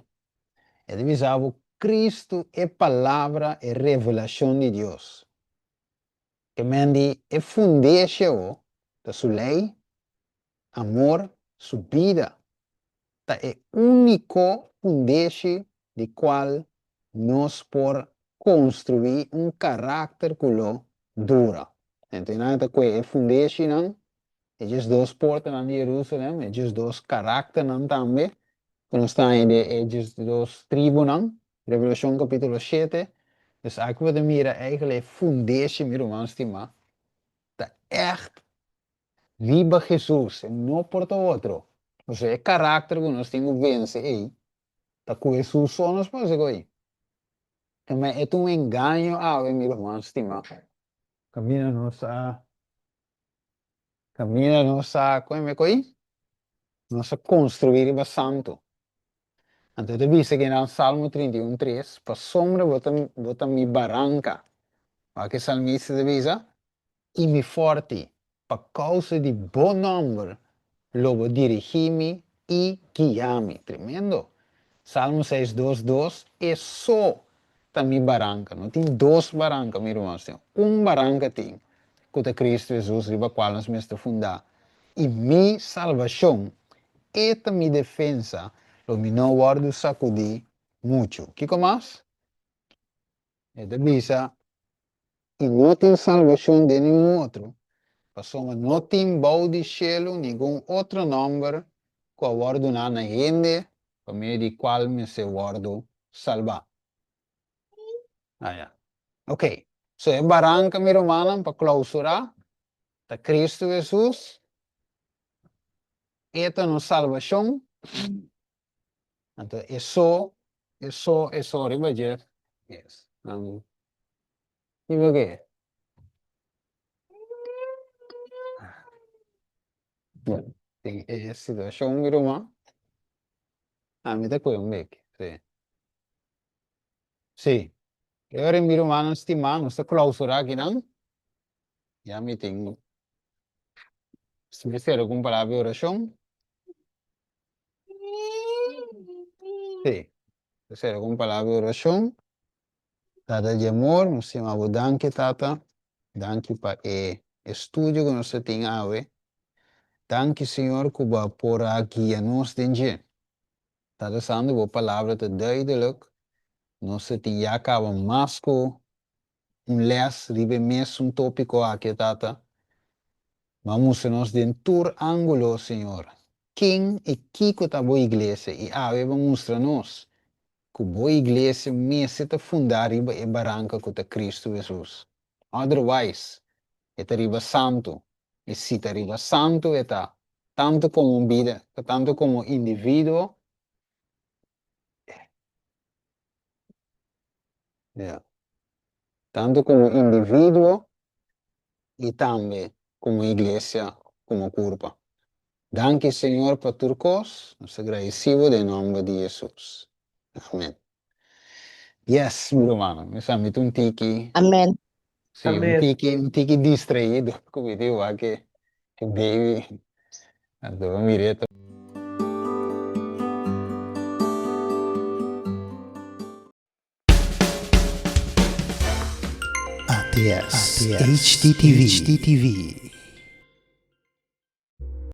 e ta bisa bo Cristo e Palabra, e revelashon di Dios. Ke men di e fundeshi awo ta su lei, amor, su bida ta e úniko fundeshi di kual nos por konstruí un karakter ku lo dura. Enton nan ta kue e fundeshinan, e 12 portanan di Jerusalem, e 12 karakternan tambe ku nos ta haña den e 12 tribunan, Revelashon kapítulo 7. Dus aki bo ta mira eigentlik e fundeshi, mi ruman stimá, ta ègt Riba Hesus, e no por ta otro. Pasobra e karakter ku nos tin ku vense ei, ta ku Hesus so nos por hasi ku ei. Ma e ta un engaño awe, mi ruman stimá. Kaminda nos a, kaminda nos a, kon e me ku ei? Nos a konstruí riba santu. Anto e ta bisa ki nan Salmo 31 tres, Pasobra bo ta, bo ta mi baranka. Wak e salmista ta bisa? I mi fòrti, pa kousa di bo nòmber lo bo dirigí mi i guia mi. Tremendo! Salmo seis dos dos, E so ta mi baranka. No tin dos baranka, mi rumannan, tin un baranka tin, ku ta Kristu Hesus, riba kual nos mester fundá. I mi salbashon, E ta mi defensa, lo mi no wòrdu sakudí muchu. Kiko mas? E ta bisa, I no tin salbashon den ningun otro, pasobra no tin bou di shelu ningun otro nòmber ku a wòrdu duná na hende pa medio di kual mester wòrdu salbá. Aya. Ok. So e baranka, mi rumannan, pa klousurá, ta Kristu Hesus. E ta nos salbashon. Anto e so, e so, e so riba dje. Yes. Nan, riba ke? Bueno, den e situashon mi ruman, ami ta kohe un bek, si. Si. E ora mi rumannan stimá, nos ta klausurá akinan. Ya mi tin, si mi sera ku un palabra di orashon. Sí, ta sera ku un palabra di orashon. Tata di amor, nos stima bo danki Tata, danki pa e estudio ku nos ta tin awe. Danki Señor ku bo a por a guia nos den dje. Tata Santu, bo palabra ta duidelijk. Nos a tin ya kaba mas ku un les riba e mesun tópiko aki, Tata. Bo a mustra nos den tur ángulo, Señor, ken i kiko ta bo iglesia, i awe bo a mustra nos ku bo iglesia mester ta fundá riba e baranka ku ta Kristu Hesus. Otherwise, e ta riba santu, i si ta riba santu e ta, tantu komo un bida, tantu komo individuo, ya, tantu komo individuo i tambe komo iglesia, komo kurpa. Danki Señor pa tur kos, nos ta gradisi bo den nomber di Jesus. Amen. Yes, mi rumannan, mi sa mi ta un tiki. Amen. Sí, un Amen. tiki, un tiki distraído, ku mi tin wak e e baby. Anto mi mir'é ta. ATS, HDTV.